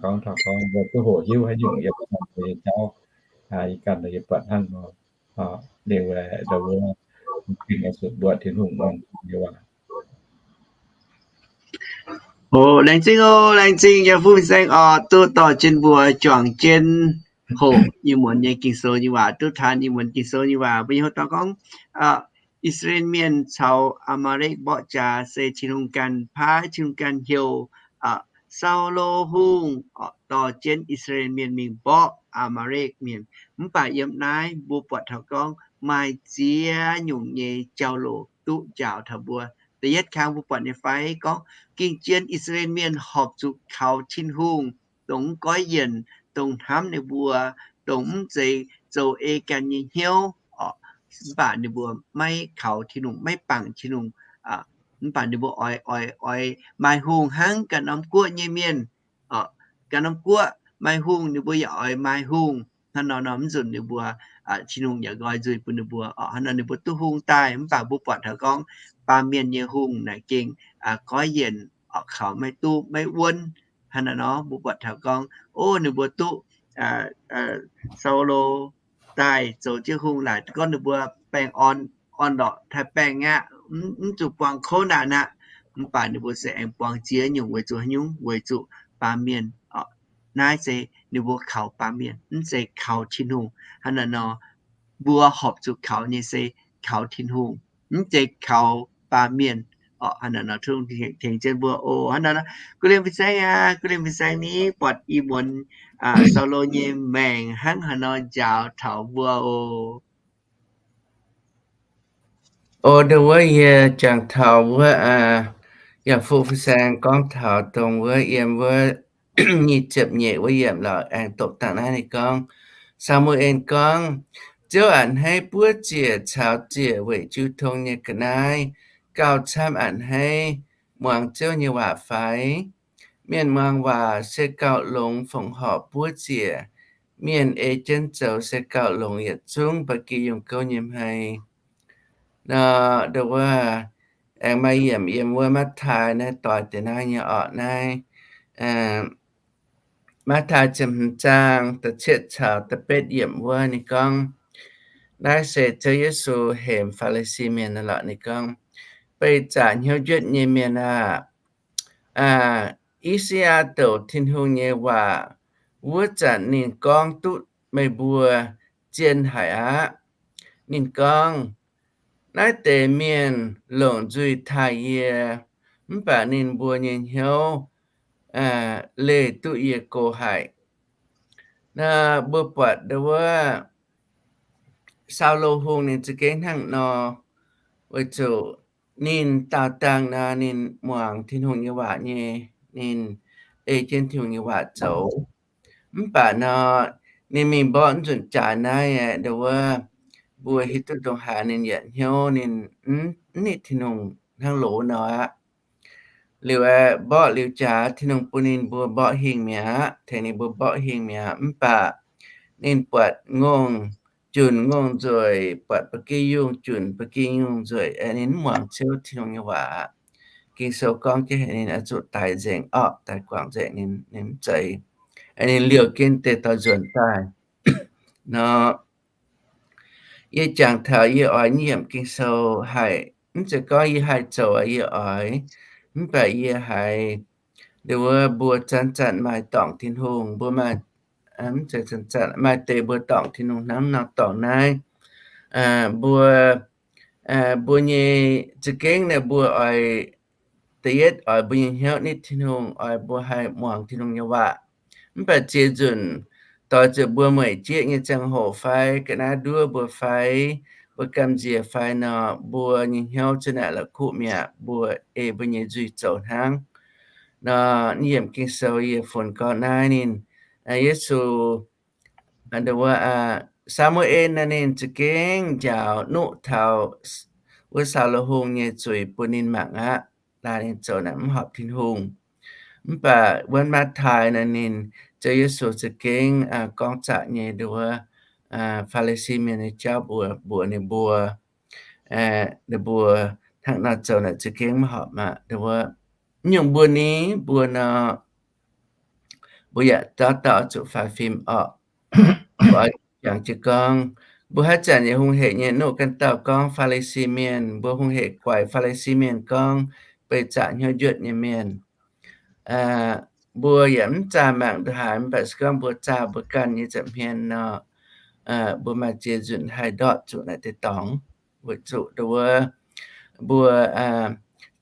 gorngv taux gorngv mbuo duqv hoqc hiuv haaix nyungc yiem mbuo nyei jauv, yie ganh yie buatc hnangv nor. Liuz wuov, gengh oix zuqc mbuoqc Tin-Hungh nyei waac. O, laengz zingh o, laengz zingh yaac fu fin-saeng oc, duqv dorh jienv mbuo juangc jienv hoqc Iu-Mienh nyei Ging-Sou nyei waac, duqv taan Iu-Mienh Ging-Sou nyei waac. Mbuo nyei hoc dauh gorngv, I^saa^laa^en Mienh caux Aa^maa^lekv mborqv jaax se Tin-Hungh ganh paaiv, Tin-Hungh ganh heuc Saulo Hungh dorh jienv I^saa^laa^en Mienh mingh mborqv Aa^maa^lekv Mienh. Mv baac yiem naaiv mbuo buatc taux gorngv maaih ziex nyungc nyei jauv-louc duqv njaaux taux mbuo. Da'yietv kang mbuo buatc nyei fai gorngv ging-jien I^saa^laa^en Mienh horpc zuqc kaux Tin-Hungh, dongh mv goiv yienc, dongh hnamv ninh mbuo, dongh mv zeiz zoux ei ganh nyei hnyouv oc. Mv baac ninh mbuo maiv kaux Tin-Hungh, maiv bangc Tin-Hungh. Mv baac ninh mbuo oix, oix, oix maaih hungh hnangv ganh norm guoqv nyei mienh. Ganh norm guoqv maaih hungh, ninh mbuo yaac oix maaih hungh. Hnangv nor nor mv nzunc ninh mbuo, Tin-Hungh yaac nqoi nzuih bun ninh mbuo oc. Hnangv nor ninh mbuo duqv hungh daaih. Mv baac mbuo buatc taux gorngv baamh mienh nyei hungh naaic gengh goiv yienc oc, kaux maiv duqv, maiv wuonv. Hnangv nor nor mbuo buatc taux gorngv, o, ninh mbuo duqv Saulo daaih zoux jienv hungh laaic gorngv ninh mbuo baengh orn, orn-lorqc taaih baengh aqv, mv zuqc buangh kouv naanc aqv. Mv baac ninh mbuo se aengx buangh ziex nyungc weic zuqc haaix nyungc? Weic zuqc baamh mienh oc. Naaiv se ninh mbuo kaux baamh mienh, mv zeiz kaux Tin-Hungh. Hnangv naaiv nor, mbuo horpc zuqc kaux nyei se kaux Tin-Hungh, mv zeiz kaux baamh mienh oc. Hnangv naaiv nor Tin-Hungh tengx jienv mbuo oc. Hnangv naaiv nor, gu liem fin-saeng aqv, gu liem fin-saeng ni buatc ih muonz Saulo nyei maengc hnangv haaix nor njaaux taux mbuo oc. O, ndongc wuov yie jangx taux wuov, yaac fu fin-saeng gorngv taux dongh wuov yiem wuov nyic ziepc nyeic wuov yiemc lorqc, aengx doqc dangh naaiv ninh gorngv, Saa^mu^en gorngv, Ziouv a'hneiv buov ziec caux ziec weic jiu tong nyei ga'naaiv gauh camv a'hneiv muangx Ziouv nyei waac fai? Mienh muangx waac se gauh longx fongc horc buov ziec. Mienh ei jienv zoux se gauh longx yietc zungv ba'gi yungh gouv nyei hmei. Nor, ndongc wuov, aengx maaih yiemc yiem wuov Matv^tai naaiv doix deix naaiv nyei orqc naaiv. Matv^tai ziepc hmz zaang da'cietv caux da'betv yiemc wuov ninh gorngv, naaiv se Ziouv Yesu hemx Faa^li^si Mienh lorqc. Ninh gorngv, Beih zaqc hnyouv njuotv nyei mienh aah! I^saa^yaa douc Tin-Hungh nyei waac wuov zanc ninh gorngv duqv meih mbuo zien haic aqv. Ninh gorngv, Naaiv deix mienh longc nzuih taaih yie, mv baac ninh mbuo nyei hnyouv leih duqv yie go haic. Naaiv mbuo buatc ndau wuov Saulo Hungh ninh za'gengh hnangv nor, weic zuqc ninh daauh dangh nor ninh muangx Tin-Hungh nyei waac nyei, ninh ei jienv Tin-Hungh nyei waac zoux. Mv baac nor, ninh mingh mborqv nzunc jaax naaiv aeqv, ndau wuov mbuo hiuv duqv dongh haaix ninh yaac hnyouv ninh mv nitv Tin-Hungh hnangv loz nor aqv. Liuz aeqv, mborqv liuz jaax, Tin-Hungh bun ninh mbuo mborqv hingh mi'aqv aqv, tengx ninh mbuo mborqv hingh mi'aqv. Mv baac ninh buatc ngongh junc ngongh nzueic, buatc ba'gi yungh junc ba'gi yungh nzueic, ninh mv muangx Ziouv Tin-Hungh nyei waac aqv. Ging-Sou gorngv jienv haic ninh oix zuqc daic nzengc orqc, daic guangc nzengc, ninh, ninh mv zeiz, ninh liouh jienv deix dorh nzuonx daaih nor. Yie jangx taux yie oix nyiemc Ging-Sou haic, mv zeiz gorngv yie haih zoux yie oix, mv baac yie haiz nduov mbuo zanc-zanc maaih dorngc Tin-Hungh, mbuo maaih, mv zeiz zanc-zanc, maaih deix mbuo dorngc Tin-Hungh hnangv nor dorngc naaiv. Mbuo, mbuo nyei za'gengh naaiv mbuo oix, da'yietv oix mbuo nyei hnyouv nitv Tin-Hungh, oix mbuo haih muangx Tin-Hungh nyei waac. Mv baac ziex nzunc doix zuqc mbuo mueic jieqv nyei ziangh hoc fai ga'naaiv nduov mbuo fai mbuo gamh nziex fai nor, mbuo nyei hnyouv za'naaic la'kuqv mi'aqv, mbuo ei mbuo nyei nzuih zoux hnangv. Nor, yiem Ging-Sou yie funx gorngv naaiv ninh, Yesu, Saa^mu^en naaiv ninh za'gengh njaaux nuqv taux wuov Saulo Hungh nyei zuiz bun ninh mangc aqv. Naaiv ninh zoux naaic mv horpc Tin-Hungh. Mv baac wuov Matv^tai naaiv ninh, Ziouv Yesu za'gengh gorngv zaqc nyei nduov Faa^li^si Mienh nyei jauv mbuox, mbuox ninh mbuo, ninh mbuo hnangv nor zoux naaic za'gengh mv horpc maah. Wuov, nyungc mbuo ni, mbuo nor, mbuo yaac dauh dauh zuqc faix fim orqc. Mbuo oix jangx jiez gorngv, mbuo haaix zanc yaac hungh hec nyei nuqv ganh dauh gorngv Faa^li^si Mienh, mbuo hungh hec guaix Faa^li^si Mienh gorngv beiv zaqc hnyouv njuotv nyei mienh. Mbuo yaac mv zaah mangc ndongc haaix, mv baac se gorngv mbuo zaah mbuo ganh nyei nza'hmien nor, mbuo maaih ziex nzunc haih ndortv zuqc naaic deix dorngx. Weic zuqc nduov mbuo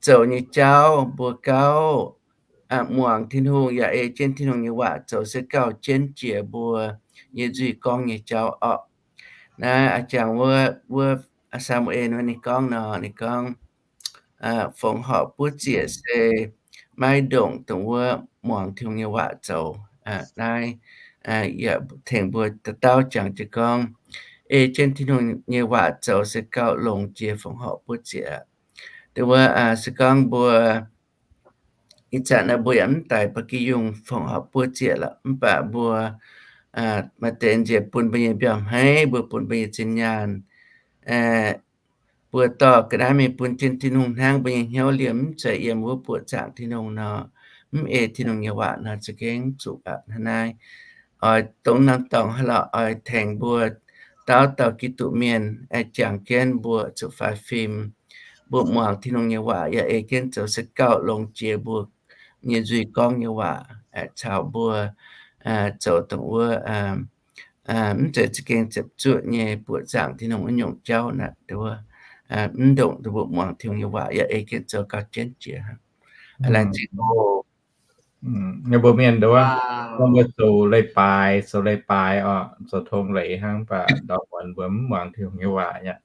zoux nyei jauv, mbuo gauh muangx Tin-Hungh yaac ei jienv Tin-Hungh nyei waac zoux se gauh jienv jiex mbuo nyei nzuih gorngv nyei jauv orqc. Naaiv a'jangc wuov, wuov Saa^mu^en wuov ninh gorngv nor, ninh gorngv, fongc horc buov ziec se maiv ndongc dongh wuov muangx Tin-Hungh nyei waac zoux. Naaiv yaac tengx mbuo dauh dauh jangx jiez gorngv, ei jienv Tin-Hungh nyei waac zoux se gauh longx jiex fongc horc buov ziec. Dongh wuov se gorngv mbuo ih zanc naaiv mbuo yaac mv daic ba'gi yungh fongc horc buov ziec lorqc, mv baac mbuo maaih deix nziex bun mbuo nyei mbiauh hmeiv, mbuo bun mbuo nyei zinh nyaanh, mbuo dorh ga'naaiv mingh bun jienv Tin-Hungh hnangv, mbuo nyei hnyouv liemh mv zeiz yiem wuov buoqc zaangc Tin-Hungh nor, mv ei Tin-Hungh nyei waac nor, za'gengh zuqc aqv. Hnangv naaiv, oix dongh norm dorngx haaix lorqc oix tengx mbuo dauh dauh Giduc mienh jangx jienv mbuo zuqc faix fim, mbuo muangx Tin-Hungh nyei waac yaac ei jienv zoux se gauh longx jiex mbuo nyei nzuih gorngv nyei waac caux mbuo zoux dongh wuov mv zeiz za'gengh ziepc zuoqv nyei buoqc zaangc Tin-Hungh wuov nyungc jauv naaic, mv ndongc mbuo muangx Tin-Hungh nyei waac yaac ei jienv zoux gauh jienv jiex. Laengz zingh oc. Mbuo mienh nduov, gorngv mbuo zoux leiz-baaix, zoux leiz-baaix oc, zoux tong leiz hnangv, mv baac ndau muonz mbuo mv muangx Tin-Hungh nyei waac aqv.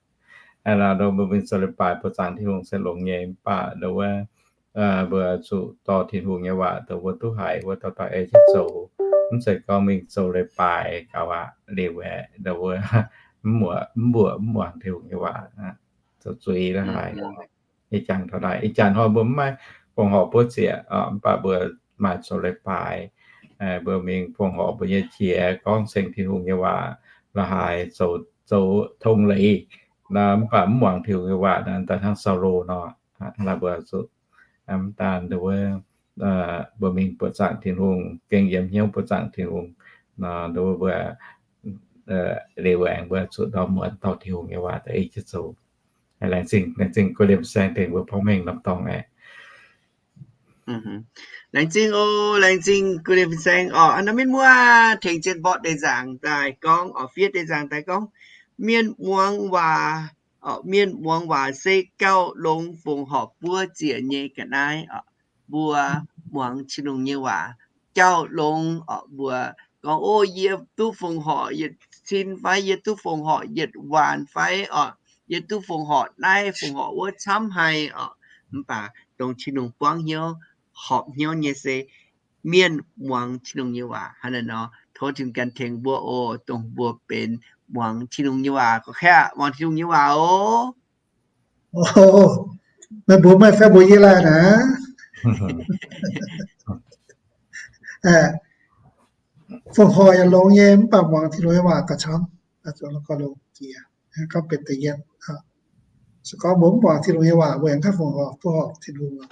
Mbuo mienh zoux leiz-baaix buoqc zaangc Tin-Hungh se longx nyei, mv baac nduov mbuo zuqc dorh Tin-Hungh nyei waac dongh mbuo duqv haiz wuov dauh dauh ei jienv zoux, mv zeiz gorngv mingh zoux leiz-baaix gaux aqv, liuz aeqv, nduov mbuo mv muangx Tin-Hungh nyei waac, zoux zuiz la'haaix. Ih jangx taux naaic, ih jangx hnoi mbuo mv maaih fongc horc buov ziec, mv baac mbuo maaih zoux leiz-baaix, mbuo mingh fongc horc mbuo nyei qiex gorngv ceng Tin-Hungh nyei waac, la'haaix zoux, zoux tong leiz, mv baac mv muangx Tin-Hungh nyei waac, daaih hnangv Saulo nor, mbuo zuqc mv daan nduov mbuo mingh buoqc zaangc Tin-Hungh, gengh yiem hnyouv buoqc zaangc Tin-Hungh nor, nduov mbuo liuz aengx mbuo zuqc ndorm muonz dorh Tin-Hungh nyei waac daaih ei jienv zoux. Laengz zingh, laengz zingh guei liemh saeng tengx mbuo porv mengh norm dorngx aqv. Laengz zingh oc, laengz zingh guei liemh saeng oc. Aa, nor mienh muoz tengx jienv mborqv deix nzaangc daaih gorngv, oc, fiev deix nzaangc daaih gorngv, mienh muangx waac, oc, mienh muangx waac se gauh longx fongc horc buov ziec nyei ga'naaiv oc. Mbuo muangx Tin-Hungh nyei waac gauh longx oc. Mbuo gorngv, o, yie duqv fongc horc yietc cin fai yie duqv fongc horc yietc waanc fai oc, yie duqv fongc horc naaiv fongc horc wuov camv haic oc. Mv baac dongh Tin-Hungh buangv hnyouv, horpc hnyouv nyei se mienh muangx Tin-Hungh nyei waac. Hnangv naaiv nor, tov Tin-Hungh gan tengx mbuo oc, dongh mbuo benx muangx Tin-Hungh nyei waac. Gorqv kaeqv, muangx Tin-Hungh nyei waac oc. Meih mbuox meih fai mbuox yie laanh aqv. Fongc horc yaac longx nyei, mv baac muangx Tin-Hungh nyei waac gauh camv, gauh longx jiex, gauh benx da'yietv. Se gorngv mbuo mv muangx Tin-Hungh nyei waac, mbuo aengx gauh fongc horc, duqv horpc Tin-Hungh.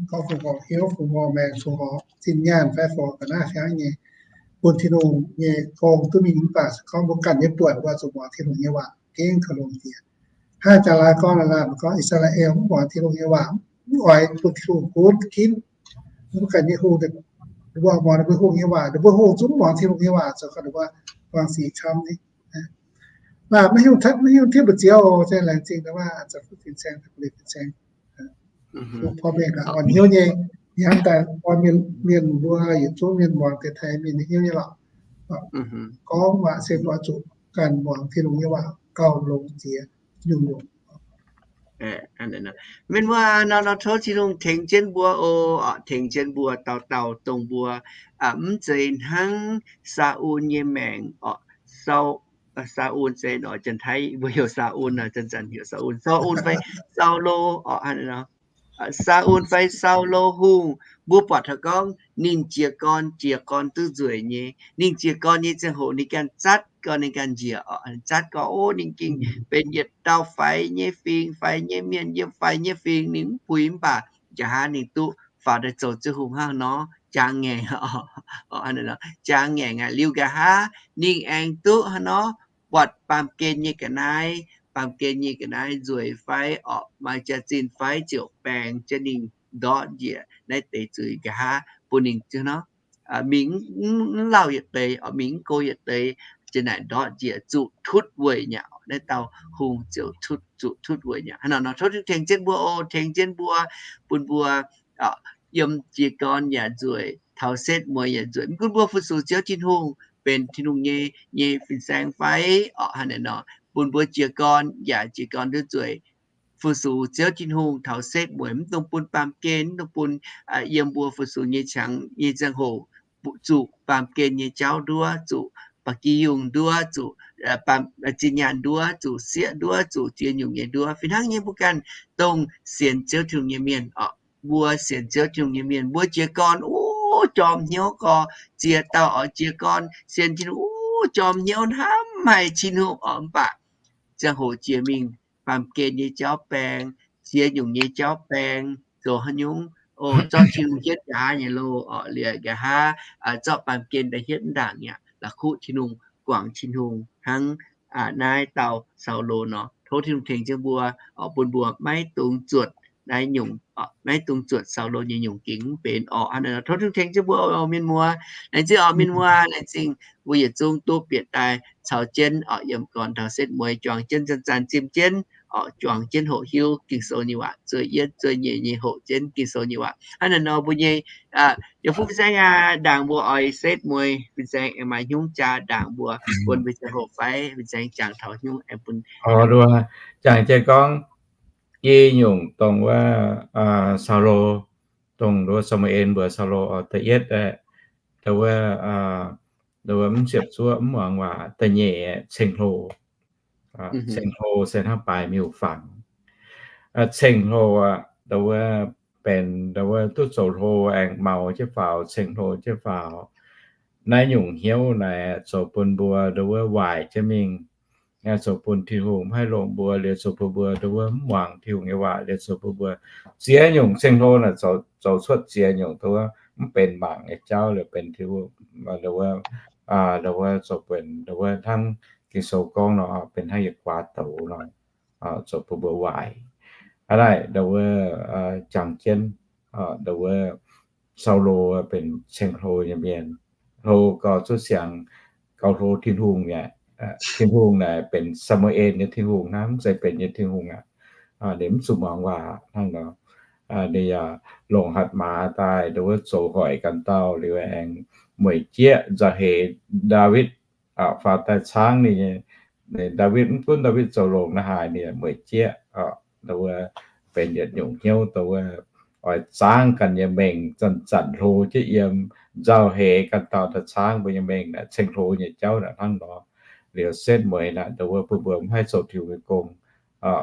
gorngv fungx horc hnyouv, fungx horc maengc, fungx horc zinh nyaanh fai fungx horc ga'naaiv fih hnangv nyei, bun Tin-Hungh nyei gong duqv mingh. Mv baac se gorngv mbuo ganh nyei buonc mbuo zuqc muangx Tin-Hungh nyei waac gengh kaux longx jiex. Hnangv jaax laai gorngv, laai laai gorngv I^saa^laa^en mv muangx Tin-Hungh nyei waac, mv oix bun Tin-Hungh gunv ginv. Mbuo ganh nyei hungh, mbuo muangx ninh mbuo hungh nyei waac, ninh mbuo hungh zungv mv muangx Tin-Hungh nyei waac, zoux gau ninh mbuo buangh sic camv ni. Naaic maiv hiuv, maiv hiuv tiuv mbu'ziex oc. Laengz zingh da'faanh fin-saeng, fin-saeng, porv mengh orn hnyouv nyei. Hnangv daaih orn mienh mbuo yietc zungv mienh muangx deix Taiv mienh nyei hnyouv nyei lorqc. Gorngv waac se mbuo zuqc ganh muangx Tin-Hungh nyei waac gauh longx jiex nyungc-nyungc. Mienh muoz, nor nor tov Tin-Hungh tengx jienv mbuo oc, tengx jienv mbuo dauh dauh dongh mbuo mv zeiz hnangv Saa^un nyei maengc oc. Saa^un se nor Janx-Taiv mbuo heuc Saa^un, zanc-zanc heuc Saa^un, Saa^un fai Saulo oc. Saa^un fai Saulo Hungh, mbuo buatc taux gorngv ninh jiez gorn, jiez gorn duqv nzueic nyei. Ninh jiez gorn nyei ziangh hoc ninh ganh zatv gorn, ninh ganh njiec oc, zatv gorn, o, ninh gengh benx yietc dauh faix nyei fingx, faix nyei mienh yiem faix nyei fingx, ninh mv puix mv baac nqa'haav ninh duqv faaux daaih zoux ziouv hungh hnangv nor, jangx ngaengc, jangx ngaengc aqv. Liuz nqa'haav ninh aengx duqv hnangv nor buatc baamh gen nyei ga'naaiv, baamh gen nyei ga'naaiv nzueic fai orqc, maaih jaax-zinh fai ziouc baeng jienv ninh ndortv njiec naaiv deix zuiz nqa'haav bun ninh nor, mingh mv lauh yietc deix, mingh mv go yietc deix, jiex naaic ndortv njiec zuqc tutv weic nyei, naaiv dauh hungh ziouc zuqc tutv weic nyei. Hnangv nor nor tov Tin-Hungh tengx jienv mbuo oc, tengx jienv mbuo, bun mbuo yiem jiez gorn yaac nzueic, taux setv mueiz yaac nzueic. Mv gunv mbuo fu-sux Ziouv Tin-Hungh, benx Tin-Hungh nyei, nyei fin-saeng fai orqc, hnangv naaiv nor, bun mbuo jiez gorn yaac jiez gorn duqv nzueic. Fu-sux Ziouv Tin-Hungh taux setv mueiz, mv dungx bun baamh gen, mv dungx bun yiem mbuo fu-sux nyei qangx nyei ziangh hoc zuqc baamh gen nyei jauv nduov, zuqc ba'gi yungh nduov, zuqc zinh nyaanh nduov, zuqc sieqv nduov, zuqc ziex nyungc nyei nduov. Fih hnangv nyei mbuo ganh dongh sienx Ziouv Tin-Hungh nyei mienh oc, mbuo sienx Ziouv Tin-Hungh nyei mienh, mbuo jiez gorn, o, jorm hnyouv gorx, ziex dauh oix jiez gorn sienx Tin-Hungh, o, jorm hnyouv hnamv haic Tin-Hungh oc, mv baac ziangh hoc jiex mingh, baamh gen nyei jauv baeng, ziex nyungc nyei jauv baeng, zoux haaix nyungc, o, zorqv Tin-Hungh hietv nqa'haav nyei loh oc, liuz nqa'haav zorqv baamh gen daaih hietv ndaangc yaac la'kuqv Tin-Hungh, guangc Tin-Hungh hnangv naaiv dauh Saulo nor. Tov Tin-Hungh tengx jienv mbuo oc, bun mbuo maiv dungx zuotc naaiv nyungc, maiv dungx zuotc Saulo nyei nyungc gengh mv benx oc. Hnangv naaiv nor tov Tin-Hungh tengx jienv mbuo oc, mienh muoz. Laengz zingh oc, mienh muoz, laengz zingh mbuo yietc zungv duqv bieqc daaih caux jienv oc, yiem gorn taux setv mueiz juangc jienv zanc-zanc zimh jienv oc, juangc jienv hoqc hiuv Ging-Sou nyei waac, zueiz yietv zueiz nyeic nyei hoqc jienv Ging-Sou nyei waac. Hnangv naaiv nor mbuo nyei yiem fuqv fin-saeng aqv, ndaangc mbuo oix setv mueiz, fin-saeng aengx maaih hnyungv jaa ndaangc mbuo, bun fin-saeng hoqc fai fin-saeng jangx taux hnyungv aengx bun. Jangx jienv gorngv i nyungc dongh wuov Saulo, dongh wuov Saa^mu^en mbuox Saulo oc, da'yietv, dongh wuov, dongh wuov mv ziepc zuoqv mv muangx waac. Da'nyeic, ceng-hlo. Ceng-hlo se hnangv baaix miuc-fangx. Ceng-hlo aqv, dongh wuov benx dongh wuov duqv zoux hlo aengx maux jienv faaux, ceng-hlo jienv faaux. Naaiv nyungc hnyouv naaic zoux bun mbuo dongh wuov waaic jienv mingh, zoux bun Tin-Hungh mv haih longc mbuo, liuz zoux bun mbuo dongh wuov mv muangx Tin-Hungh nyei waac, liuz zoux bun mbuo ziex nyungc ceng-hlo naaic zoux cuotv ziex nyungc dongh wuov mv benx mangc nyei jauv, liuz benx Tin-Hungh, dongh wuov, dongh wuov zoux benx dongh wuov hnangv Ging-Sou gorngv nor, benx hnangv yietc guaax douz nor, zoux bun mbuo waaic. Hnangv naaic dongh wuov jangx jienv, dongh wuov Saulo benx ceng-hlo nyei mienh, hlo gauh zuqv siangx, gauh hlo Tin-Hungh mi'aqv. Tin-Hungh naaic benx Saa^mu^en nyei Tin-Hungh hnangv, mv zeiz benx nyei Tin-Hungh aqv. Ninh mv zuqc muangx waac hnangv nor. Ninh yaac longc hatc maaz daaih dongh wuov zoux hoic ganh dauh liuz aengx mueic jieqv nzauh heix Ndaawitv faaux daaih caangv ninh nyei. Ndaawitv mv gunv Ndaawitv zoux longx naaiv haaix, ninh mueic jieqv, dongh wuov benx yietc nyungc hnyouv dongh wuov oix zaangv ganh nyei mengh, zanc-zanc hlo jienv yiem, nzauh heix ganh dauh daaih caangv mbuo nyei mengh naaic, ceng-hlo nyei jauv naaic hnangv nor. Liuz setv mueiz naaic dongh wuov bun mbuo mv haih zoux Tin-Hungh nyei gong,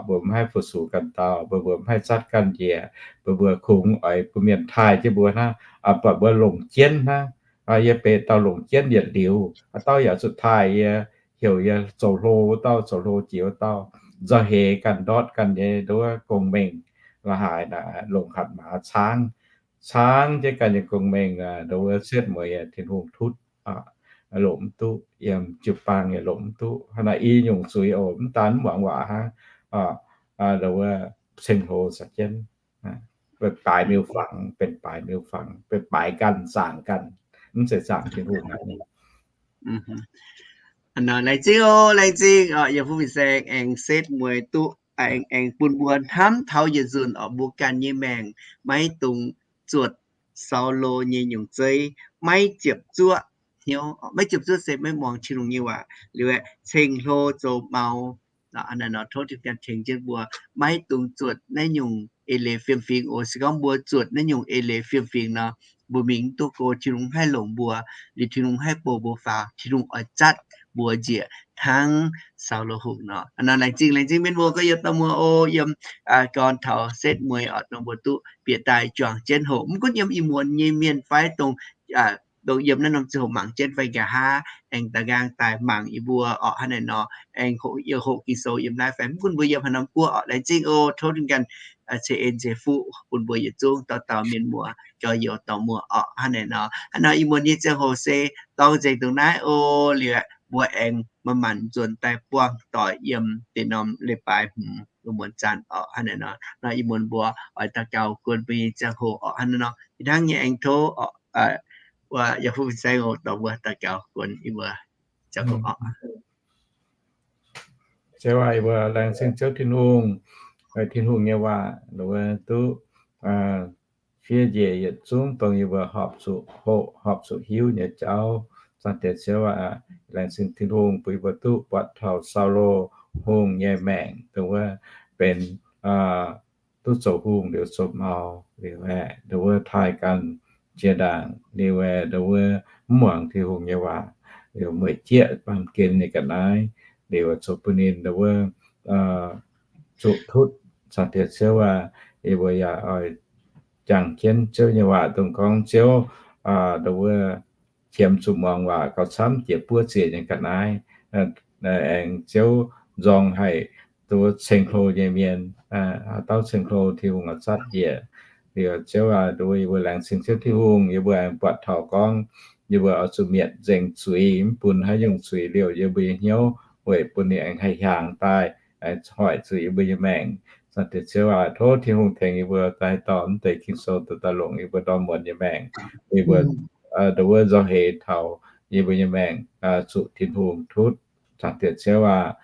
mbuo mv haih fu-sux ganh dauh, mbuo mbuo mv haih zatv ganh njiec, mbuo mbuo kungx oix bun mienh taaih jienv mbuo hnangv, buatc mbuo longc jienv hnangv. Yie benx dauh longc jienv yietc liuz, haaix dauh yaac zuqc taaih yie, heuc yie zoux hlo wuov dauh, zoux hlo jiex wuov dauh, nzauh heix ganh ndortv ganh nyei nduov gong-mengh. la'haaix naaic longc hatc maaz caangv, caangv jienv ganh nyei gong-mengh, nduov wuov setv mueiz Tin-Hungh tutv, longc mv duqv, yiem jiu-baang yaac longc mv duqv. Hnangv naaic i nyungc zuiz oc, mv daan mv muangx waac hnangv, nduov wuov ceng-hlo caux jienv benx baaix miuc-fangx, benx baaix miuc-fangx, benx baaix ganh zaangc ganh, mv zeiz zaangc Tin-Hungh aqv. Laengz zingh oc, laengz zingh oc, yiem fuqv fin-saeng aengx setv mueiz duqv, aengx, aengx bun mbuo hnamv taux yietc nzunc oc, mbuo ganh nyei maengc maiv dungx zuotc Saulo nyei nyungc zeiv, maiv ziepc zuoqv hnyouv, maiv ziepc zuoqv se maiv muangx Tin-Hungh nyei waac liuz, ceng-hlo zoux maux. Tov Tin-Hungh tengx jienv mbuo maiv dungx zuotc naaiv nyungc eix leiz fiem-fingx oc. Se gorngv mbuo zuotc naaiv nyungc eix leiz fiem-fingx nor, mbuo mingh mv duqv go, Tin-Hungh haih longc mbuo, liuz Tin-Hungh haih bou mbuo faaux, Tin-Hungh oix zatv mbuo njiec hnangv Saulo Hungh nor. Nor laengz zingh, laengz zingh mienh muoz gorx-youz dauh muoz oc, yiem gorn taux setv mueiz oc, dongh mbuo duqv bieqc daaih juangc jienv hoqc, mv gunv yiem ih muonz nyei mienh fai dongh dongh yiem naaiv norm ziangh hoc mangc jienv fai nqa'haav aengx da'nqaang daaih mangc yie mbuo oc, hnangv naaic nor, aengx hoqc, yie hoqc Ging-Sou yiem naaiv fai mv gunv mbuo yiem haaix norm guoqv oc, laengz zingh oc. Tov Tin-Hungh ganh ceix en ceix fuqv bun mbuo yietc zungv dauh dauh mienh muoz, gorx-youz dauh muoz oc, hnangv naaic nor. Hnangv nor ih muonz nyei ziangh hoc se dorng nzengc dongh naaiv oc. Liuz mbuo aengx manc-manc nzuonx daaih buangh doic yiem deix norm leiz-baaix hmz muonz zanc oc, hnangv naaic nor. Nor ih muonz mbuo oix daux gaux guon mbuo nyei ziangh hoc oc, hnangv naaic nor. Ih hnangv nyei aengx tov oc, yie fuqv fin-saeng oc, dorh mbuo daux gaux guon yie mbuo ziangh hoc oc. Ziouv aac, yie mbuo laengz zingh Ziouv Tin-Hungh, Tin-Hungh nyei waac nduov duqv fiev njiec yietc zungv dongh yie mbuo horpc zuqc hoqc, horpc zuqc hiuv nyei jauv. Zaangc Diex Ziouv aac, laengz zingh Tin-Hungh bun yie mbuo duqv buatc taux Saulo Hungh nyei maengc dongh wuov benx duqv zoux hungh liuz zoux maux liuz aeqv, nduov wuov taaih ganh jiex ndaangc liuz aeqv, nduov wuov mv muangx Tin-Hungh nyei waac liuz mueic jieqv baamh gen nyei ga'naaiv liuz zuqc bun ninh nduov wuov zuqc tutv. Zaangc Diex Ziouv aac, yie mbuo yaac oix jangx jienv Ziouv nyei waac dongh gorngv Ziouv nduov wuov qiemx zuqc muangx waac gauh camv jiex buov ziec nyei ga'naaiv. Aengx Ziouv nzorng haic nduov ceng-hlo nyei mienh, haaix dauh ceng-hlo Tin-Hungh oix zatv njiec. Liuz Ziouv aac, nduov yie mbuo laengz zingh Ziouv Tin-Hungh, yie mbuo aengx buatc taux gorngv yie mbuo oix zuqc mietc nzengc zuiz, mv bun haaix nyungc zuiz liouh yie mbuo nyei hnyouv, weic bun ninh aengx haih hiaangx daaih, aengx hoic zuqc yie mbuo nyei maengc. Zaangc Diex Ziouv aac, tov Tin-Hungh tengx yie mbuo daaih dorh mv deix Ging-Sou daaih longc yie mbuo ndorm muonz nyei maengc, yie mbuo nduov wuov nzauh heix taux yie mbuo nyei maengc zuqc Tin-Hungh tutv. Zaangc Diex Ziouv aac,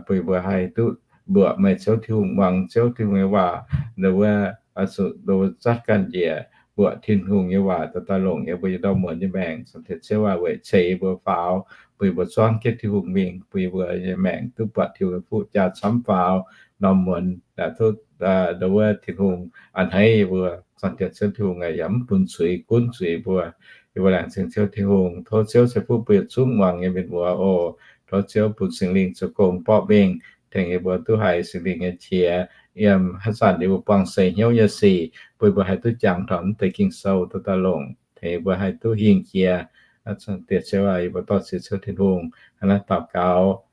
bun yie mbuo haih duqv mbuoqc meih Ziouv Tin-Hungh, muangx Ziouv Tin-Hungh nyei waac, nduov wuov zuqc nduov zatv ganh njiec mbuoqc Tin-Hungh nyei waac daaih daaih longc yie mbuo nyei ndorm muonz nyei maengc. Zaangc Diex Ziouv aac, weic ceix yie mbuo faaux, bun yie mbuo zuangv jienv Tin-Hungh mingh, bun yie mbuo nyei maengc duqv buatc Tin-Hungh nyei fuqv jaa camv faaux. Ndorm muonz duqv nduov wuov Tin-Hungh a'hneiv yie mbuo. Zaangc Diex Ziouv Tin-Hungh aac, yaac mv bun zuiz gunv zuiz mbuo. Yie mbuo laengz zingh Ziouv Tin-Hungh. Tov Ziouv ceix fuqv bun yietc zungv muangx nyei mienh muoz oc. Tov Ziouv bun Singx Lingh zoux gong borqv mingh, tengx yie mbuo duqv haiz Singx Lingh nyei qiex, yiem haaix zanc yie mbuo buangh seix hnyouv nyei sic, bun yie mbuo haih duqv jangx taux mv deix Ging-Sou daaih daaih longc, tengx yie mbuo haih duqv hingh jiex. Zaangc Diex Ziouv aac, yie mbuo dorh ziux Ziouv Tin-Hungh hnangv naaiv daux gaux,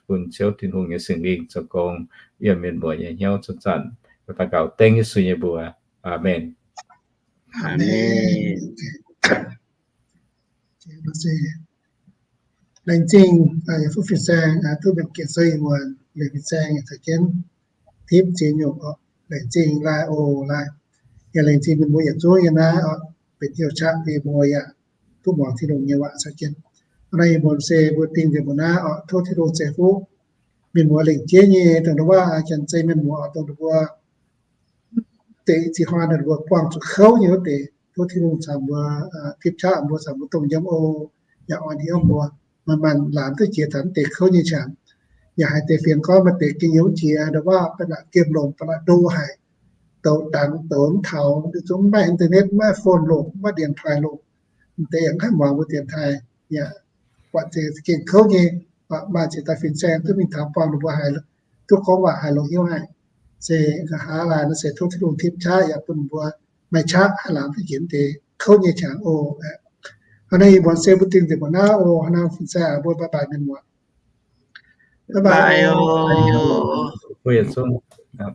bun Ziouv Tin-Hungh nyei Singx Lingh zoux gong yiem mienh muoz nyei hnyouv zanc-zanc. Daux gaux dengv Yesu nyei mbuox. Aamen. Laengz zingh, fuqv fin-saeng, duqv mienh gengh sou ih muonz, mienh fin-saeng caux jienv tipv ziex nyungc oc. Laengz zingh laai oc, laai. Yaac laengz zingh mienh muoz yietc zungv yiem naaiv oc, benx hnyouv qaqv bun yie mbuo yaac duqv muangx Tin-Hungh nyei waac caux jienv. Hnangv naaiv ih muonz se mbuo dingh nzengc mbuo naaiv oc, tov Tin-Hungh ceix fuqv mienh muoz lengc jeiv nyei dongh wuov janx-zei mienh muoz oc, dongh mbuo deix zinh hnoi ninh mbuo buangh zuqc kouv nyei wuov deix, tov Tin-Hungh caux mbuo tipv qaqv mbuo, caux mbuo dongh yiem oc, yaac orn hnyouv mbuo, manc-manc laamc duqv jiex taux mv deix kouv nyei qangx. Yaac haiz deix fienx gorngv maaih deix gengh youz jiex ndongc wuov ba'laqc gemh lomc, ba'laqc ndo haic, douz dangx douz mv taux, zungv mv maaih internet, mv maaih phone longc, mv maaih điện thoại longc. Mv deix yaac mv haih muangx mbuo điện thoại, yaac buatc zeix gengh kouv nyei, maaih zeix daaih fin-saeng duqv mingh taux buangh ninh mbuo haiz, duqv gorngv waac haiz longx hnyouv haic. Se nqa'haav laai nor se tov Tin-Hungh tipv qaqv yaac bun mbuo maaih qaqv haih laamc duqv jiex mv deix kouv nyei qangx oc. Hnangv naaiv ih muonz se mbuo dingh nzengc mbuo naaiv oc. Hnangv naaiv fin-saeng mbuo bye bye mienh muoz. Bye bye oc.